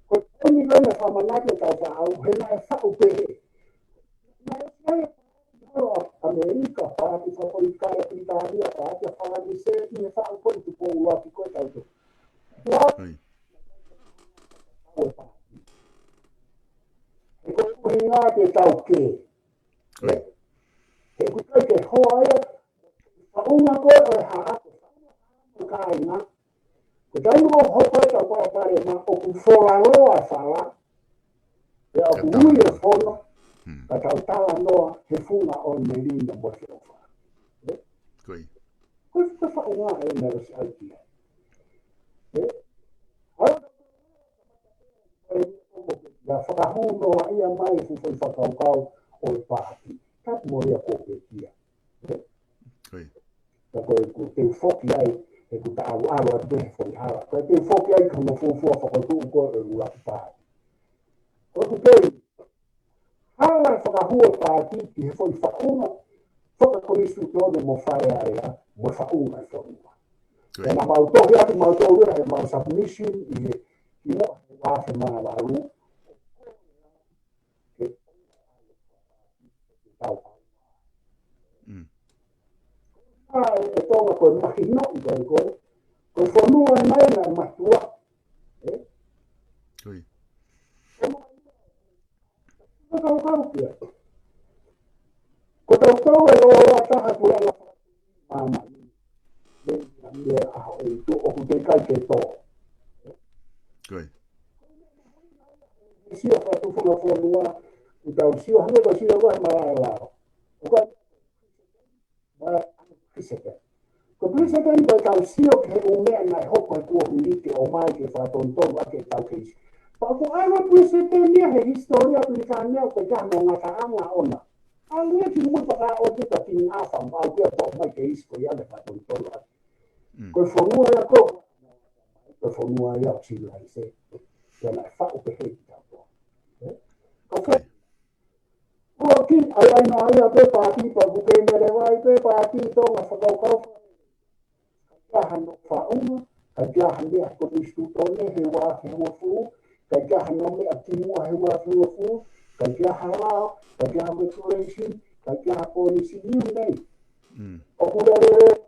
ko e taimi ko ē naʻe fakamanatu e tau faʻu, he naʻe faʻu pehē. Naʻe sai holo ʻa ʻAmelika, paati fakapolitikale ʻa Pilitānia, paati ʻa Falanisē, ʻi he faʻu ko ē Tupou ʻUluaki ko ē tau tō. Right. He ko e ʻuhinga ke tau kē. Right. He ʻoku ʻikai ke hoa ia, faʻunga ko ē ʻo e haʻa, ko e faʻunga ʻo e kāinga. Ko e taimi ko ē hoko e tau palopalema ʻoku folaloa e fala, pea ʻoku Ka ui e tala. fono, Hmm. ka tau talanoa he funga ʻo e melino mo e feʻofa. Ē? Ko ia. Ko e faʻunga e meʻa ʻosi ʻai ki ai. Ē? ʻA ia, ʻa ia fakahū noa ia mai e fuʻu foʻi fakakaukau ʻo e paati. Tapu mo ia ko e pekia. Ē? Ko ia. Ka ko e ʻoku te u foki ai, he ʻoku ta ʻalu ʻalu atu pē he foʻi hala. Ko e te u foki ai ki hono fuofua fakatuʻu ko e ʻuluaki paati. Ko ʻeku pehē, hala fakahū e paati ki he foʻi faʻunga, fakakonisitūtone mo Fale Alea, mo e faʻunga e fonua. Ko ia. Pea naʻa mau tohi atu mautolu ia he mau submission ʻi he, ʻi muʻa he ua afe mā valu, Mm. ʻA e Tonga ko e mahino ʻi ko e ko e, ko e fonua ʻi mai naʻe matua. Ē? Ko ia. Ko e kau kau kia. Ko tautolu e loloa taha kuo lava māmani. Mei, mei he ʻaho ʻe tuʻu ʻoku teʻeki ai ke tō. Ko ia. Sio ka tu fanga fonua, ʻoku tau sio hangē ko e sio ko e malaʻe lao. ʻOku ʻikai, ma, precedent. Ko e precedent ko e tau sio ki he ʻū meʻa naʻe hoko he kuohili ke ʻomai ke fakatonutonu ʻaki e tau keisi. Pea ʻoku ʻalu e precedent ia he hisitōlia Pilitānia ʻoku ʻikai ha ngataʻanga ʻona. ʻAlu ia ki mui pea ka ʻoua te ka kini afa, ʻalu ia pea ʻomai keisi ko ia ke fakatonutonu ʻaki. Mm. Ko e fonua ia ko, ko e fonua ia ʻo e sivilaise. Pea naʻe faʻu pehē ki tautolu. Ē? Ko e, ko e kiʻi ʻaiʻainga ia pē paati, pea ʻoku kei mele vai pē paati Tonga fakakaukau. Ka ʻikai ha no faʻunga, ka ʻikai ha meʻa konisitūtone he ua afe hongofulu, ka ʻikai ha no meʻa kimuʻa he ua afe hongofulu, ka ʻikai ha lao, ka ʻikai ha regulation, ka ʻikai ha policy, you name it. Mm. ʻOku lele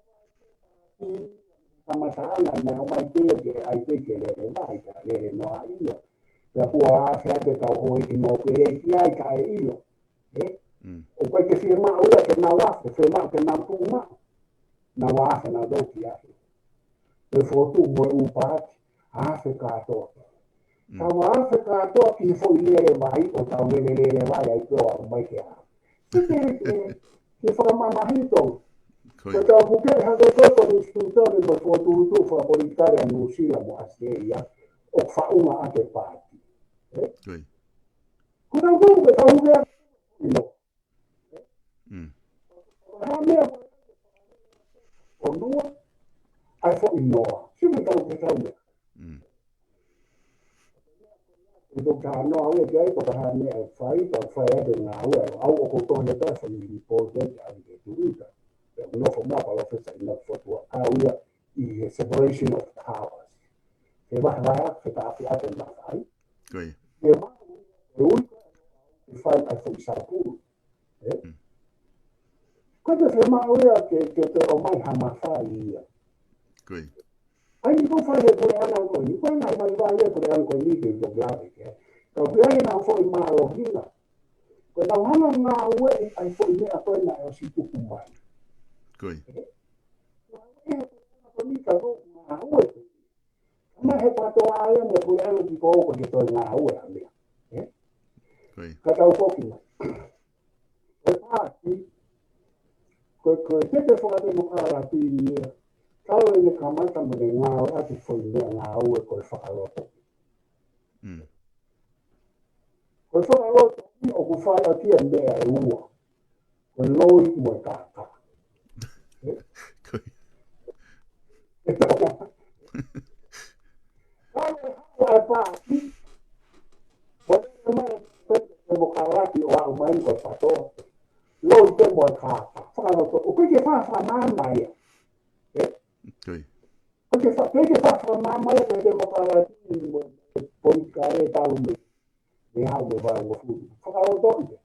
kamataʻanga naʻe ʻomai pē ke ʻai pē ke lele vai, ka lele noa ia. Pea kuo afe atu e kau houʻeiki nōpele ki ai ka e ʻilo. Ē? Mm. ʻOku ʻikai ke fiemaʻu ia ke nau afe, fiemaʻu ke nau tuʻu maʻu. Nau afe, nau tau ki afe. Pea fotu mo e ʻū paati, afe kātoa. Mm. Tau afe kātoa ki he foʻi lele vai, ʻo tau lele lele vai ai pē ʻo aʻu mai ke afe. Ke, ke, ke, ke fakamamahi Tonga. Ko Ko e tau puke hake ko e ko nusituta me mo fotu tu fa politikale ʻa Nuʻusila mo ʻAositelēlia ʻoku faʻunga ʻaki e paati. Ē? Ko e. Ko e tau puke tau puke ʻino. Mm. Ko ha meʻa ʻo nua, ʻai foʻi noa. Sio me tau ke tau meʻa. Mm. Ko e tau ka noa ʻe ke ai, ko ha meʻa ʻe fai, ka fai ʻa e ngāue, ʻa au ʻoku tohi ʻe ta sa ni report ʻe ʻa ke tuita. Pea nofo mai Palōfesa ʻInoke Fotu ʻa au ia ʻi he separation of powers. Ke vahevahe, ke ta afi ate na fai. Ko ia. Ke ma, ke ui, ke fai ʻa e foʻi saupulu. Ē? Mm. Ko e te fema ia ke, ke te ʻomai ha mafai ia. Ko ia. ʻAi ni ko fai e puleʻanga ko eni, ko e ngaahi mai vai e puleʻanga ko eni ke to glave ke. Ka puleʻanga na foʻi mālohinga. Ko e nau hanga ngāueʻi ʻa e foʻi meʻa ko ena ʻosi tuku mai. Ko ia. Ē? Ko e puleʻanga ko eni ka ko ngāue. Ma he patoa ia mo puleʻanga ki ko ko ke toe ngāue ʻa meʻa. Ē? Ko ia. Ka tau foki mai. Ko e paati, ko e, ko e teke fakatemokalati ia, kau ʻene kamata mo ne ngāue ʻaki foʻi meʻa ngāue ko e fakaloto. Mm. Ko e fakaloto ia ʻoku fai ʻaki e meʻa ʻe ua. Ko e loi mo e kākā. Ē? Ko ia. Kau ʻe haʻu ʻa e paati, mo e mai e temokalati ʻo aʻu mai ko e patoa. Loi pē mo e kākā. Fakaloto, ʻoku ʻikai ke fa, fakamaama ia. Ē? Ko ia. ʻOku ʻikai ke fa, ʻikai ke fa, fakamaama ia ko e temokalati mo e politikale talu mei. Mei he haʻu mei he valu ngofulu. Fakaloto ia.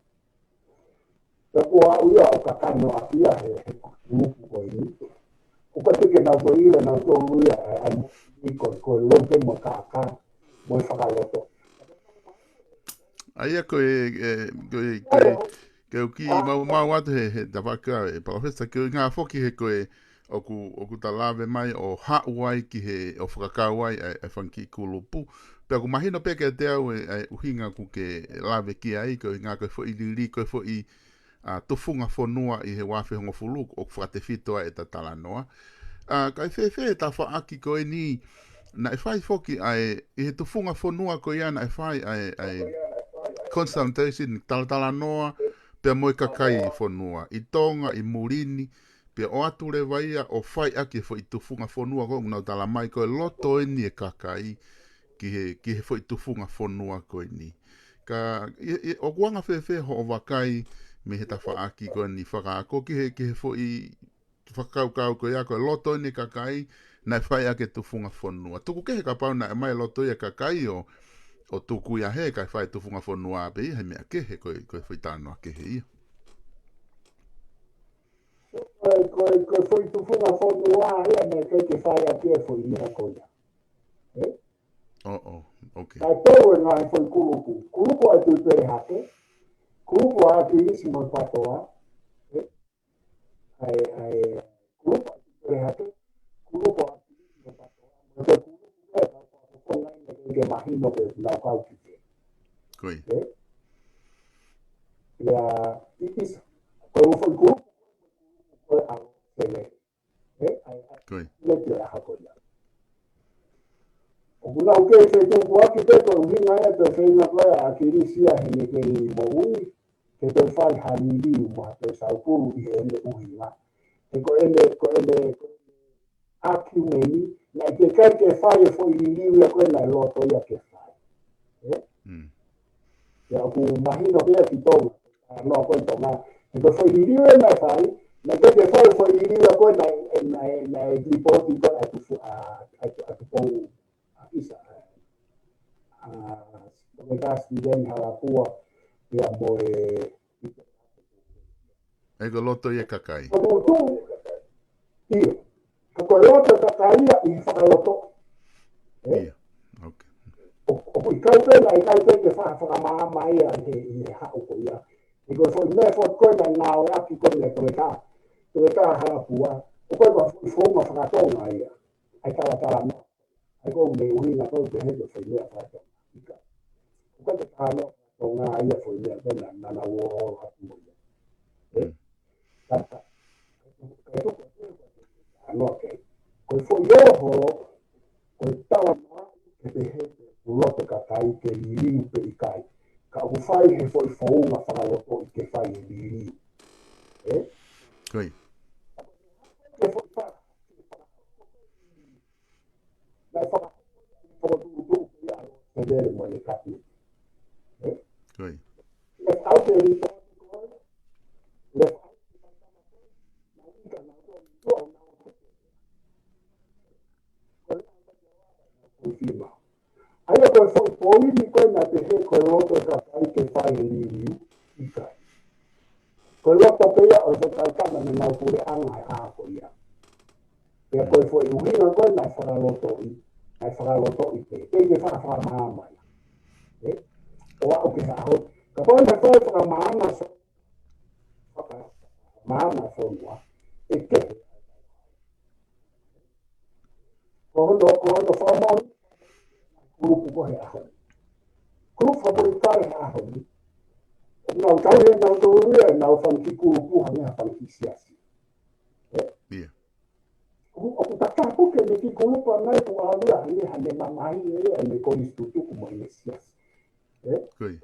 Pea ko au ia ʻoku kakano ʻaki ia he, he kulupu ko eni. ʻOku ʻikai ke nau toe ʻilo nautolu ia, ʻa, ʻa, ko, ko e loi pē mo e kākā, mo e fakaloto. ʻA ia ko e, e, ko e, ko e, ke u kiʻi mau, mau atu he, he tavaka e Palōfesa, ke u ngā foki he ko e, ʻoku, ʻoku ta lave mai ʻo haʻu ai ki he, ʻo fakakau ai ʻa e, ʻa e fanga kiʻi kulupu. Pea ʻoku mahino pē kiate au e, ʻa e ʻuhinga ʻoku ke lave ki ai, ko e ʻuhinga ko e foʻi lili, ko e foʻi, ʻa, tufunga fonua ʻi he ua afe hongofulu, ʻoku fakatefito ai ʻeta talanoa. ʻA, kae fēfē e tafaʻaki ko eni, naʻe fai foki ʻa e, ʻi he tufunga fonua ko ia naʻe fai ʻa e, ʻa e consultation, talatalanoa, pea mo e kakai fonua, ʻi Tonga, ʻi muli ni, pea ʻoatu leva ia ʻo fai ʻaki e foʻi tufunga fonua ko ē ʻoku nau tala mai ko e loto eni e kakai ki he, ki he foʻi tufunga fonua ko eni. Ka, i, i, ʻoku anga fēfē hoʻo vakai mei he tafaʻaki ko eni fakaako ki he, ki he foʻi fakakaukau ko ia ko e loto eni e kakai naʻe fai ʻaki e tufunga fonua. Tuku kehe kapau naʻe ʻomai e loto ia e kakai ʻo, ʻo tuku ia he kae fai tufunga fonua pē ia he meʻa kehe ko e, ko e foʻi talanoa kehe ia. Ko e, ko e, ko e foʻi tufunga fonua ia naʻe ʻikai ke fai ʻaki e foʻi meʻa ko ia. Ē? ʻO, ʻo, okay. Ka tau e ngaahi foʻi kulupu. Kulupu ʻa e Tuʻi Pelehake. Kulupu ʻa ʻAkilisi mo e Patoa. Ē? ʻA e, ʻa e, kulupu ʻa e Tuʻi Pelehake. Kulupu ʻa ʻAkilisi mo e Patoa. Mo e kulupu ʻa e Patoa. Ko e ngaahi meʻa ke mahino ke nau kau ki he. Ko ia. Ē? Ia, ʻi ʻisa. Ko e foʻi kulupu ko e ʻAlo Sele. Ē, ʻa e, ʻa e, Ko ia. Leti ʻa e hako ia. ʻOku nau kei fetukuaki pē ko e ʻuhinga ia, ko e feinga ko ē ʻa ʻAkilisi ia heʻene kei moʻui, ke toe fai ha liliu mo ha toe saupulu ʻi heʻene ʻuhinga. He ko ʻene, ko ʻene, ko ʻene ʻakiumeni, naʻe ʻikai ke fai e foʻi liliu ia ko ē naʻe loto ia ke fai. Ē? Mm. Ia ʻoku mahino pē ia ki Tonga. ʻA, no, ko e Tonga. He ko e foʻi liliu ē naʻe fai, naʻe ʻikai ke fai e foʻi liliu ia ko ē naʻe, naʻe, naʻe lipoti ko ē ʻa Tufu-, ʻa, ʻa, ʻa Tupou, ʻa ʻIsa, ʻa, ʻa, ko e Stephen Halapua, ia mo e ʻI ko e loto ia e kakai. Ko e tuʻu, ʻio. Ka ko e loto e kakai ia ʻi he fakaloto. Ē? ʻIo, okay. ʻO, ʻoku ʻikai pē, naʻe ʻikai pē ke fa-, fakamaama ia ʻi he, ʻi he haʻu ko ia. ʻI ko e foʻi meʻa foʻi ko ē naʻe ngāueʻaki ko ē mei Toketā. Toketā Halapua. ʻO ko e foʻi founga fakatonga ia. ʻAi talatala mo. ʻAi ko e meʻa ʻuhinga ko e pehē ko e foʻi meʻa fakatonga. ʻIkai. ʻOku ʻikai ke tano Tonga ia foʻi meʻa ko ē naʻa, naʻa nau ō atu mo ia. Ē? Mm. Ka, ka, ka, ka, Ano ke. Ko e foʻi ʻoho, ko e talamai ke pehē pe ʻoku loto e kakai ke liliu pe ʻikai. Ka ʻoku fai he foʻi founga fakalotoʻi ke fai e liliu. Ē? Ko ia. Ke foʻi fa-, naʻe faka-, fakafoʻituʻu ia ʻa e fedele mo e kapi. Ē? Ko ia. Left out e liliu, left out. Ko e fima. ʻA ia ko e foʻi poini ko ē naʻe pehē ko e loto e kakai ke fai e liliu, ʻikai. Ko e loto pē ia ʻo e fakatātā mei he ngaahi puleʻanga ʻi he ʻaho ko ia. Pea ko e foʻi ʻuhinga ko ē naʻe fakalotoʻi, naʻe fakalotoʻi pē, pea ke fa-, fakamaama ia. Ē? ʻO aʻu ki he ʻaho. Kapau naʻe fai fakamaama so-, fakamaama fonua, ʻe kehe. Ko hono, ko hono fakamoʻoni, kulupu ko ē he ʻaho ni. Kulupu fakapolitikale he ʻaho ni. Nau tau he nau tau ia, nau fanga kiʻi kulupu hangē ha fanga kiʻi siasi. Ē? Ia. ʻOku, ʻoku tatau pē ke ne kiʻi kulupu ʻa nai ʻoku ʻalu ia hangē ha ne mamahi ia, ne kolisi tutuku mo e ne siasi. Ē? Ko ia.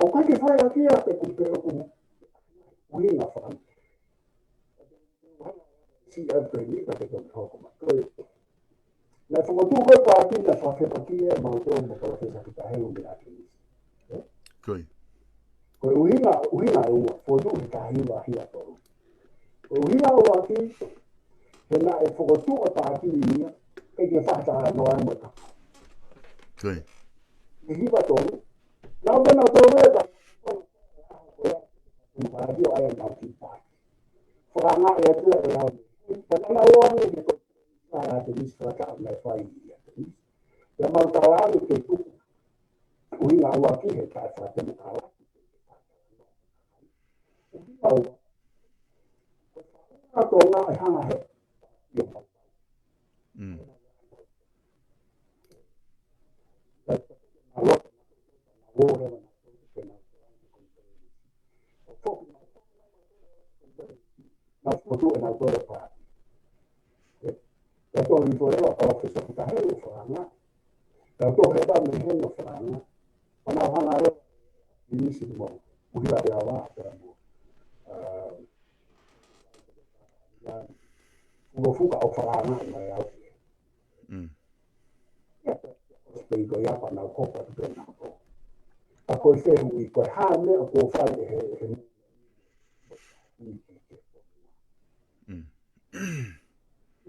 ʻOku ʻikai ke fai ʻaki ia pe ʻoku pe ʻoku ʻuhinga fanga. Si atu e ni ka te kau hoko mai. Ko e, naʻe fokotuʻu ko e paati naʻe fakafepaki ʻe mautolu mo Palōfesa Pita Helu mei ʻAtenisi. Ē? Ko ia. Ko e ʻuhinga, ʻuhinga ʻe ua, fokotuʻu he taha hiva hiva tolu. Ko e ʻuhinga ʻuluaki, he naʻe fokotuʻu e paati ni ia, ʻikai ke fakatalanoa mo e kakai. Ko ia. Mei hiva tolu, naʻa mo naʻa tolu e ka, ko e paati ʻo ʻai ʻenau kiʻi paati. Fakaangaʻi atu ʻe au. Pea naʻa nau ʻoange ke ko e ʻAtenisi fakataha naʻe fai ʻi ʻAtenisi. Pea mau tala ange ke tuku. ʻUhinga ʻuluaki he taʻefakatemokalati. ʻUhinga ua. Ko e Tonga ʻe hanga he. Mm. Naʻa fokotuʻu ʻenau tolu e paati. Ē, ʻe tolu i tolu ʻa Palōfesa Pita Helu ʻo fakaangaʻi. ʻE tolu he pā mei heni ʻo fakaangaʻi. Pea nau hanga leva ʻi Nisi mo ʻUhila ʻi Ava, pea mo, ā, Fulofuka ʻo fakaangaʻi mai au. Mm. Ia, pea ko ia pea nau kopa tu pea nau ko. Ka ko e fehuʻi ko e hā e meʻa ʻoku fai ʻe he, he Mm.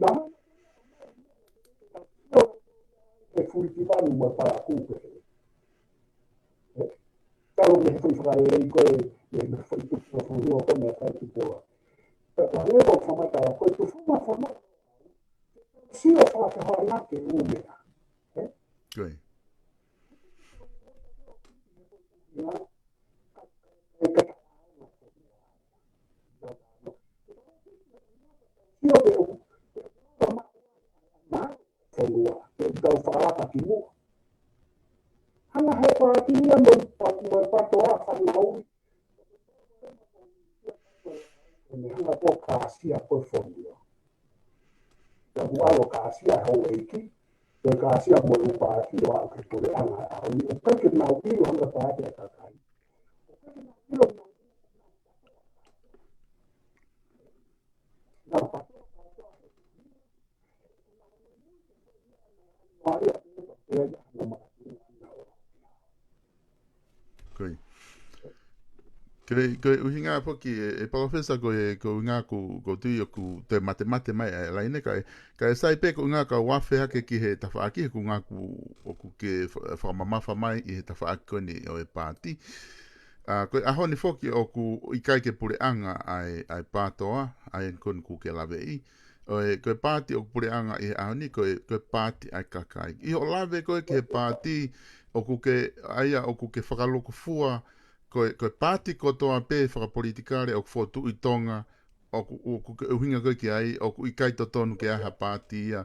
Naʻa, e fulitivanu mo e palakū pē. Ē? Talu mei he foʻi fakalelei ko ē, mei he foʻi tupu ʻo fonua ko ē mei he foʻi tupu ʻo. Pea ko e hangē ko e fakamatala, ko e tufunga fakamatala. Sio fakahoanake ʻū meʻa. Ē? Ko ia. Ia, fonua, ke tau fakalaka ki muʻa. Hanga he paati ia mo e pa-, mo e PATOA fanauʻi. Ko e hanga ko e kāsia ko e fonua. Ka ʻoku ʻalu ʻo kāsia houʻeiki, ko e kāsia mo e ʻū paati ʻo aʻu ki he puleʻanga ʻaho ni, ʻoku ʻikai ke nau ʻilo hanga paati ʻa e kakai. ʻOku ʻikai ke nau ʻilo, nau Ko ia. Ko e, ko e ʻuhinga foki ē, ʻe Palōfesa ko e, ko e ʻuhinga ʻoku, ʻoku ou tui ʻoku toe matemate mai ʻa e laine ka ʻe, ka ʻe sai pē ko e ʻuhinga ka u afe hake ki he tafaʻaki he ko e ʻuhinga ʻoku, ʻoku ke fa-, fakamamafa mai ʻi he tafaʻaki ko eni ʻo e paati. Ā, ko e ʻaho ni foki ʻoku ʻikai ke puleʻanga ʻa e, ʻa e PATOA, ʻa ē ko eni ʻoku ke laveʻi. ʻO e, ko e paati ʻoku puleʻanga ʻi he ʻaho ni, ko e, ko e paati ʻa e kakai. ʻI hoʻo lave ko ē ki he paati, ʻoku ke, ʻa ia ʻoku ke fakalūkufua, ko e, ko e paati kotoa pē fakapolitikale ʻoku fokotuʻu ʻi Tonga, ʻoku, ʻoku ke ʻuhinga ko ē ki ai, ʻoku ʻikai totonu ke ʻi ai ha paati ia.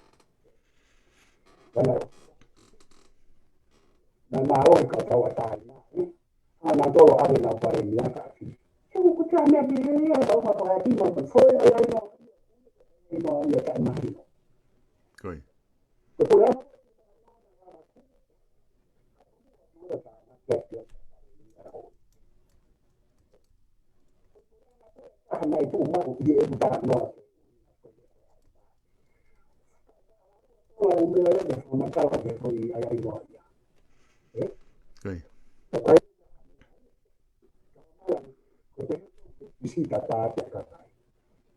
Naʻa nau, naʻa nau ō ki he kau tauʻatāina, ē? ʻA nautolu ʻave ʻenau palēmia ki ʻapi. He ʻoku ʻikai ko ha meʻa pehē ia, ʻe tau ma pae tima, ma foʻi ai ai no, no ia taʻemahino. Ko ia. Ko e puleʻanga mai tuʻu maʻu ʻi he ʻeku talanoa. Ko e meʻa ia ke fakamatala ke foʻi ai ai no ia. Ē? Ko ia. Ko e sisita tā te kakai.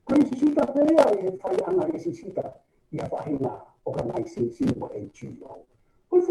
Ko e sisita pē ia ʻi he faiʻanga ʻi he sisita ʻi ha faʻahinga organization mo N G O. Ko e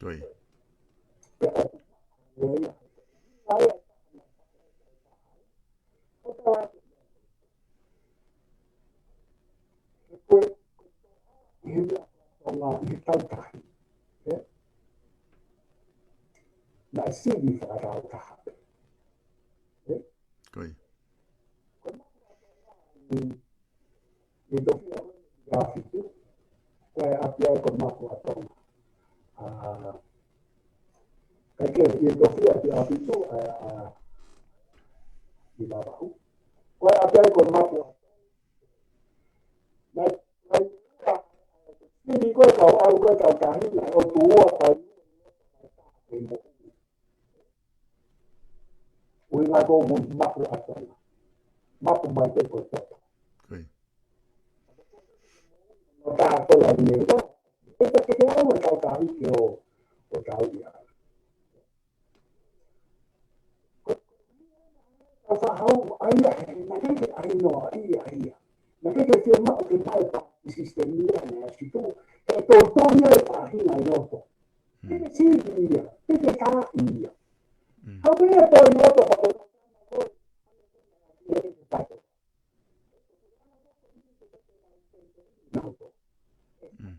Ko ia. Ko e, ʻi he meʻa Tonga ʻi he kautahi, ē? Naʻe sivi fakakautaha. Ē? Ko ia. ʻI he tofiʻa ʻi ʻAhofitu, ko e ʻapi ai ko Mapu ʻa Tonga. ʻA, kae kehe, ʻi he tofiʻa ʻi ʻAhofitu, ʻa, ʻa, ʻi Vavaʻu. Ko e ʻapi ai ko Mapu ʻa Tonga. Naʻe, naʻe, naʻe, ko e kau ʻalu ko e kautahi, naʻe ʻotu ua kau, ʻuhinga ko e Mapu ʻa Tonga. Mapu mai pē ko e toto. Ko ia. No tā ko la ni e. Ko e te ke au e kautahi ke ō, ʻo tau ia. Ko e fakahau, ʻa ia, naʻe ʻikai ke ʻai noa, ʻa ia, ʻa ia. Naʻe ʻikai ke fiemaʻu ke maʻu e system ia, naʻe ʻasi tu, ke tō tō ia e faʻahinga ʻi loto. Mm. Peke sīki ia, peke tāʻi ia. Mm. Hau pē ia tō ʻi loto, ka tō Mm.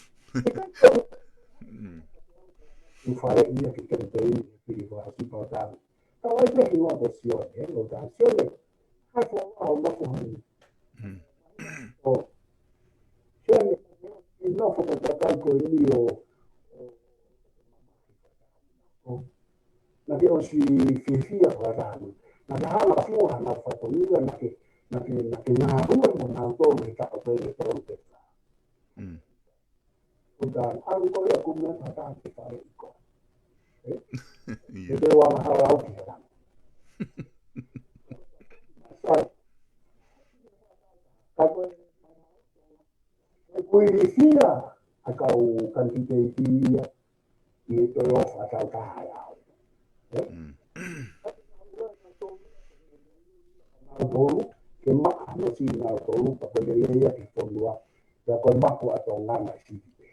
ʻI fale ia ki Kempeini, ki Vaosi Pautau. Ka ʻai pē ki ngā pō Sione, ʻe, ʻo tā Sione. Hai fō ʻo nofo hani. ʻO, Sione, ʻi nofo ko takai ko eni ʻo, ʻo, naʻa ke ʻosi fiefia ko ʻata. Naʻa ke hanga fua hana fatongia, naʻa ke, naʻa ke, naʻa ke ngāue mo nautolu he taʻu pē le tolu te. Ko tā, ʻalu ko ia ku me pata ke fale iko. ʻE? Ia. Te te wanga hala au ki hana. Sai. Ka ko e, ko e ilifia ʻa e kau kanititeiti ia, ʻi he toe ʻofa tau taha e au. ʻE? Nautolu, ke maʻa mo si nautolu, ka ko e lelei ia ki fonua, pea ko e maku ʻa Tonga na i siti pē.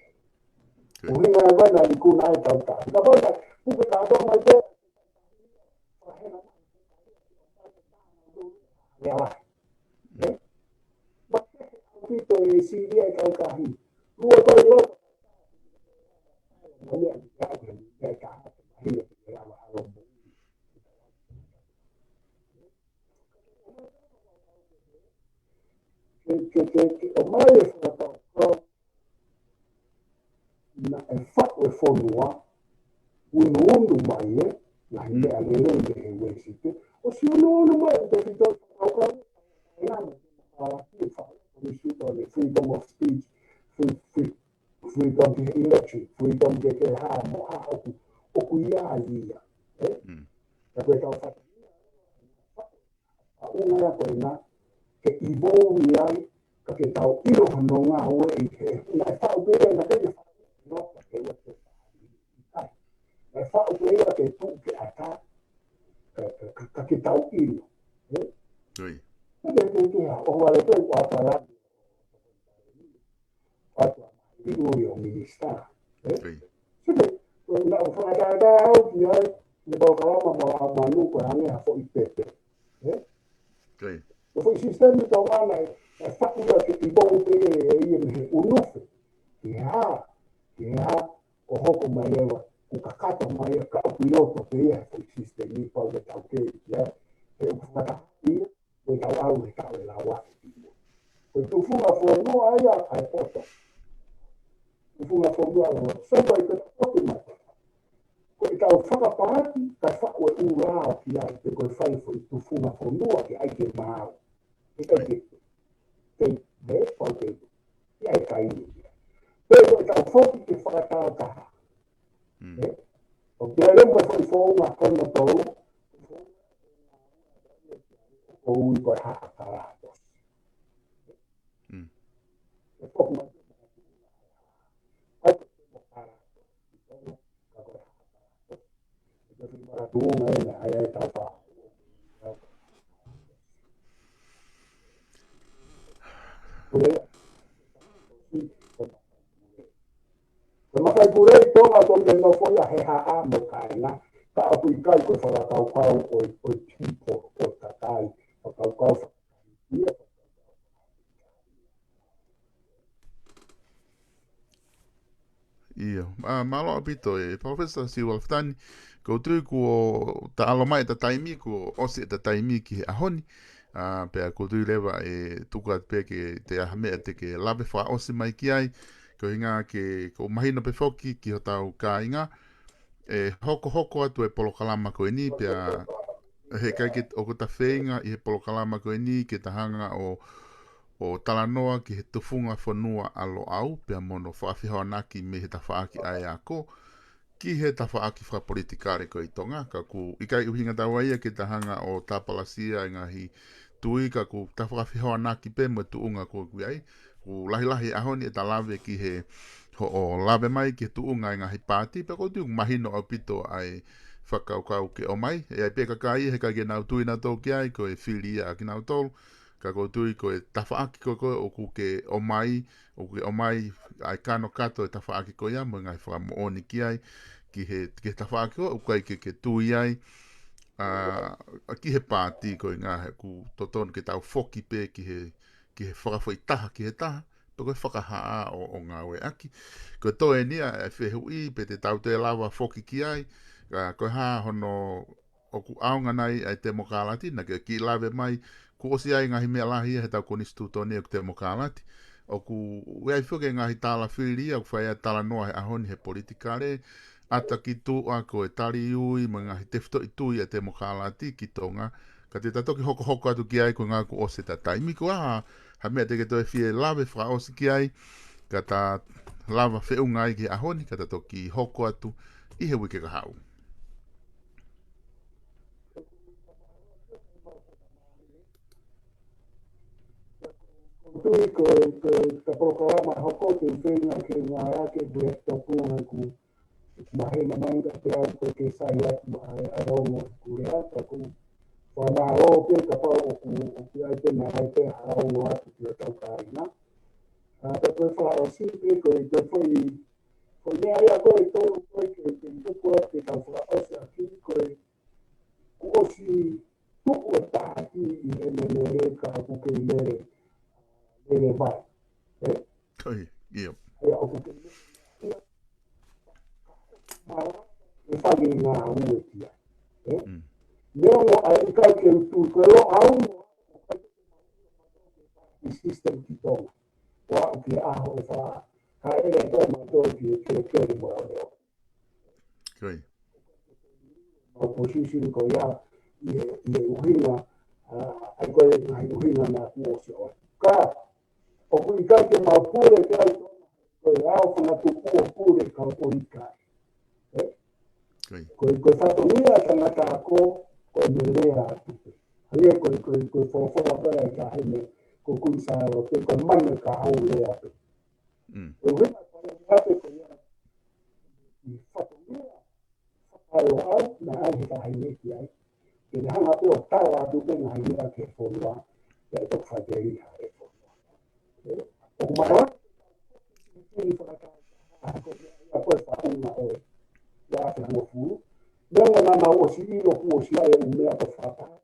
Ko hinga e vana liku na e tau taha. Ka vana, puke ka tau mai pē, ia. ʻE? Pito e sili e kau kahi. Lua kau loto. Ke, ke, ke, ke, ʻomai e fakatau. Naʻe faʻu e fonua, unuunu mai e, ngaahi meʻa lelei mei he Uēsite, ʻosi unuunu mai e tefito, ʻo kau, ʻe nana, ʻa, ki faʻu, ʻosi unuunu, freedom of speech, free, free, freedom to election, freedom to ke hā, mo hā, ʻoku, ʻoku ia ia, ʻe? Mm. Ka ko e tau faʻu, ʻa ʻunga ia ko ena, ke evolve ai, ka ke tau ʻilo hono ngāue ʻi he, naʻe faʻu pē ia, naʻe pē ia faʻu, no, ka ke ua ke faʻu. Naʻe faʻu pē ia ke tuʻu ke ata, ka, ka, ka, ka ke tau ʻilo. ʻE? Ui. Ka ke, ke, ke, ʻo vale pē ua pala. Patu a mai ui o minisitā. ʻE? Ui. Sike, ko e naʻa ku fakatātā au ki ai, ne pau kalama ma a manu ko e hangē ha foʻi pepe. ʻE? Ui. Ko e foʻi sisitemi tau mana e, e faku ia ke i bau pē e ia mei he unufe. Ke hā, ke hā, ʻo hoko mai leva, ko kakato mai ia ka ʻoku ʻi loto pē ia he foʻi sisitemi pau ke tau kei ki ai. He ʻoku fakataha ia, ko e tau au he tau e lawa. Ko e tufunga fonua ia ʻa e poto. Tufunga fonua ʻa e poto. Sai pai ke tau poto mai. Ko e tau fakapaati, ka faʻu e ʻū lao ki ai, pe ko e fai foʻi tufunga fonua ke ʻai ke maau. Ke kai ke, ke, ke, pau ke, ke ʻai kai. Pe ko e tau foki ke fakatātaha. Mm. ʻE? ʻO ke lele mo e foʻi founga kono tolu, ʻo ui ko e haka tala. tuʻunga ʻena ʻa e tapa. Pule. Ko e makai pule ʻi Tonga ʻoku ʻikai ke nofo ia he haʻa mo e kāinga. Ka ʻoku ʻikai ko e fakakaukau ʻo e, ʻo e people, ʻo e kakai. Fakakaukau fakaia. ʻIo, ʻa, mālō ʻaupito e Professor Siua Lafitani, ʻoku ou tui kuo ta ʻalu mai ʻeta taimi, kuo ʻosi ʻeta taimi ki he ʻaho ni, ʻa, pea ʻoku ou tui leva ʻe tuku atu pē ke te ʻai ha meʻa te ke lave fakaʻosi mai ki ai, ko e ʻuhinga ke, ʻoku mahino pē foki ki hotau kāinga, ʻe hokohoko atu e polokalama ko eni, pea he ʻikai ke ʻoku ta feinga ʻi he polokalama ko eni ke ta hanga ʻo, ʻo talanoa ki he tufunga fonua ʻa Loʻau, pea mo hono fakafehoanaki mei he tafaʻaki ʻa e ako, ki he tafaʻaki fakapolitikale ko ē ʻi Tonga, ka ʻoku ʻikai ʻuhinga taua ia ke ta hanga ʻo tāpalasia e ngaahi tui ka ʻoku ta fakafehoanaki pē mo e tuʻunga ko ē ʻoku ʻi ai, ʻoku lahilahi ʻaho ni ʻeta lave ki he hoʻo lave mai ki he tuʻunga e ngaahi pāti, pea ʻoku ou tui ʻoku mahino ʻaupito ʻa e fakakaukau ke ʻomai, ʻe ʻi ai pē kakai he ʻikai ke nau tui nautolu ki ai, ko e fili ia ʻa kinautolu, ka ʻoku ou tui ko e tafaʻaki ko ē ʻoku ke ʻomai, ʻoku ke ʻomai ʻa e kanokato e tafaʻaki ko ia mo e ngaahi fakamoʻoni ki ai, ki he, ki he tafaʻaki ko ē ʻoku ʻikai ke, ke tui ai, ʻa, ʻa ki he pāti ko e ngaahi ʻoku totonu ke tau foki pē ki he, ki he fakafoʻi taha, ki he taha, pe ko e fakahā ʻo, ʻo ngāueʻaki. Ko e toe eni ʻa e fehuʻi, pe te tau toe lava foki ki ai, ʻa, ko e hā hono ʻoku ʻaonga nai ʻa e temokalati, naʻa ke kiʻi lave mai, kuo ʻosi ʻi ai ngaahi meʻa lahi ia he tau konisitūtone ʻoku temokalati. ʻOku ʻi ai foki e ngaahi tala fili ia, ʻoku fai ai talanoa he ʻaho ni he politikale, ʻata ki tuʻa ko e tali ui, mo e ngaahi tefitoʻi tui ʻa e temokalati ki Tonga, ka te ta toki hokohoko atu ki ai ko e ʻuhinga kuo ʻosi ʻeta taimi ko ā, ha meʻa te ke toe fie lave fakaʻosi ki ai, ka ta lava feʻunga ai ki he ʻaho ni, ka ta toki hoko atu ʻi he uike kahaʻu. Tui ko e, ko e ta polokalama hoko te u feinga ke ngāueʻaki e puleto puna ku mahema mai ka te au ko ke sai atu ʻa e ʻaonga ku lea, ka ʻoku fakamālō pē kapau ʻoku, ʻoku ʻi ai pē naʻe ʻi ai pē ha ʻaonga atu ki hotau kāinga. ʻA, ka ko e fakaʻosi pē ko e, ko e foʻi, foʻi meʻa ia ko e tolu ko e ke, ke tuku atu ke tau fakaʻosi ʻaki ko e, kuo ʻosi tuku e pāti ʻi he M N L ka ʻoku kei lele, lele mai. ʻE? Ko ia, ʻio. Ia ʻoku kei lele mai. Ia. Mara, ʻe fai e ngāue ki ai. ʻE? Mm. Neongo ʻa e ʻikai ke u tui, ko e Loʻau mo e system ki Tonga. Ko au ki he ʻaho ʻe fā, ka ʻe lele ko e mautolu ki he kelekele mo e ʻaonga. Ko ia. Mo e position ko ia, ʻi he, ʻi he ʻuhinga, ʻa, ʻa ia ko e ngaahi ʻuhinga naʻa ku ʻosi ʻoatu. Ka, ʻoku ʻikai ke mau pule ke ai, ko e ʻao fanga tuku ʻo pule kau politikale. ʻE? Ko ia. Ko e, ko e fatongia tangata ako, ko e meʻa lea atu pē. ʻA ia ko e, ko e, ko e folofola pē ʻa e kakai mei, ko Kuini Sālote, ko e manu ka hau lea pē. Mm. Ko e ʻuhinga ko e ʻuhinga pē ko ia, ʻi fatongia, fakaʻaonga, naʻe ʻi ai he kakai mei ki ai. Ke ne hanga pē ʻo tau atu pē ngaahi meʻa ki he fonua, pea toki faʻiteliha e fonua. ʻE, ʻoku mara, ʻi fakatau, ʻa ko e meʻa ia ko e faʻunga ʻo e, ʻi he ʻaho hongofulu. Neongo naʻa mau ʻosi ʻilo kuo ʻosi ʻi ai e ʻū meʻa ko e fakatau.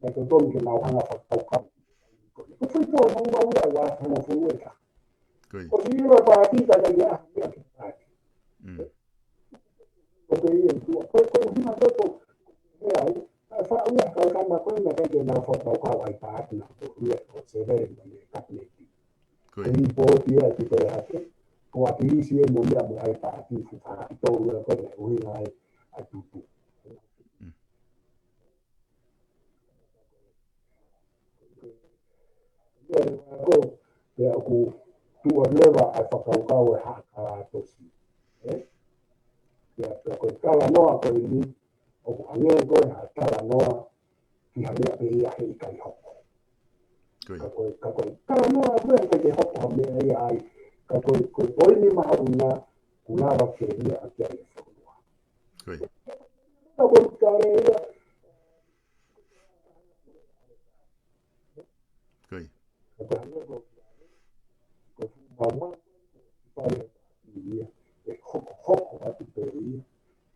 Naʻe totonu ke mau hanga fakakaukau. Ko e foʻi tō mau mau ia ʻi he ʻaho hongofulu ʻe taha. Ko ia. ʻOsi ʻilo e pāti ka naʻe ʻi ai ha meʻa ke pāti. Mm. Ko pē ia ʻi tuʻa. Ko e, ko e ʻuhinga ko e ko e ai, ʻa e faʻunga ka ʻoku ma ko e meʻa ke nau fakakaukau ai pāti na ko ia ko e severe mo e kapineti. Ko ia. Ko e lipooti ia ki te hake, ko ʻAkilisi ē mo meʻa mo e pāti fuka ki tolu ia ko e ʻuhinga ai ʻa e tutu. Mm. Ia, ko, pea ʻoku tuʻu leva ʻa e fakakaukau ʻe Haʻakalatosi. ʻE? Ia, pea ko e talanoa ko eni, ʻoku hangē ko e ha talanoa ki ha meʻa pē ia he ʻikai hoko. Ko ia. Ka ko e, ka ko e talanoa ko e ʻikai ke hoko ha meʻa ia ai, ka ko e, ko e poini mahuʻinga, kuo lava ke meʻa ki ai e fonua. Ko ia. Ka ko e kale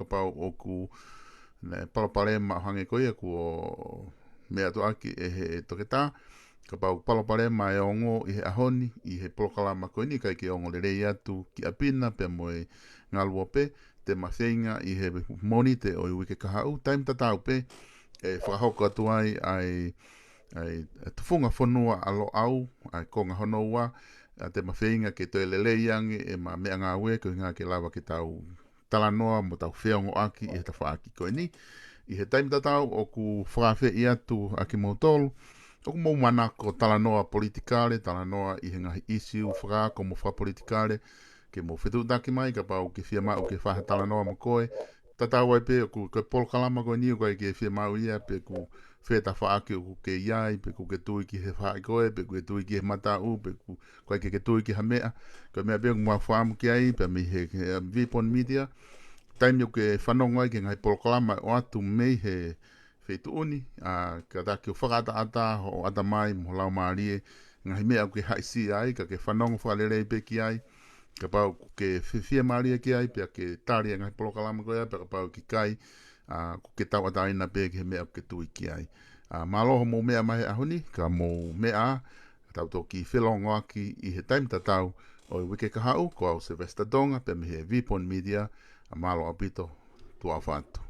kapau ʻoku ne palopalema ʻo hangē ko ia kuo meʻa atu ʻaki ʻe he toketā, kapau palopalema e ongo ʻi he ʻaho ni, ʻi he polokalama ko eni ʻikai ke ongo lelei atu ki ʻapi na pea mo e ngaluope, te ma feinga ʻi he Mōnite ʻo e uike kahaʻu, taimi tatau pē, ʻe fakahoko atu ai ʻa e, ʻa e tufunga fonua ʻa Loʻau, ʻa e konga hono ua, ʻa te ma feinga ke toe lelei ange ʻema meʻangāue, ko e ʻuhinga ke lava ke tau talanoa mo tau feongoʻaki ʻi he tafaʻaki ko eni. ʻI he taimi tatau ʻoku fakaafeʻi atu ʻa kimoutolu, ʻoku mou manako talanoa politikale, talanoa ʻi he ngaahi ʻīsiu fakaako mo fakapolitikale, ke mou fetuʻutaki mai, kapau ʻoku ke fiemaʻu ke fai ha talanoa mo koe. Tatau ai pē ʻoku, ko e polokalama ko eni ʻoku ʻikai ke fiemaʻu ia pe ʻoku fē tafaʻaki ʻoku ke ʻi ai, pe ʻoku ke tui ki he faʻahi ko ē, pe ʻoku ke tui ki he mataʻu, pe ʻoku, ʻoku ʻikai ke ke tui ki ha meʻa. Ko e meʻa pē ʻoku mau fakaʻamu ki ai, pea mei he, he Vipon Media, taimi ʻoku ke fanongo ai ki he ngaahi polokalama ʻoku ʻoatu mei he feituʻu ni, ʻa, kātaki ʻo fakaʻataʻatā hoʻo ʻatamai mo ho laumālie, ngaahi meʻa ʻoku ke haʻisia ai, ka ke fanongo fakalelei pē ki ai, kapau ʻoku ke fie-, fiemālie ki ai, pea ke tali e ngaahi polokalama ko ia, pea kapau ʻoku ʻikai, ʻa, ʻoku ke tauʻatāina pē ki he meʻa ʻoku ke tui ki ai. ʻA, mālō hoʻomou meʻa mai he ʻaho ni, ka mou meʻa ā, ka tau toki felōngoaki ʻi he taimi tatau ʻo e uike kahaʻu, ko au Sylvester Tonga, pea mei he Vipon Media, ʻa, mālō ʻaupito, tuʻa ʻofa atu.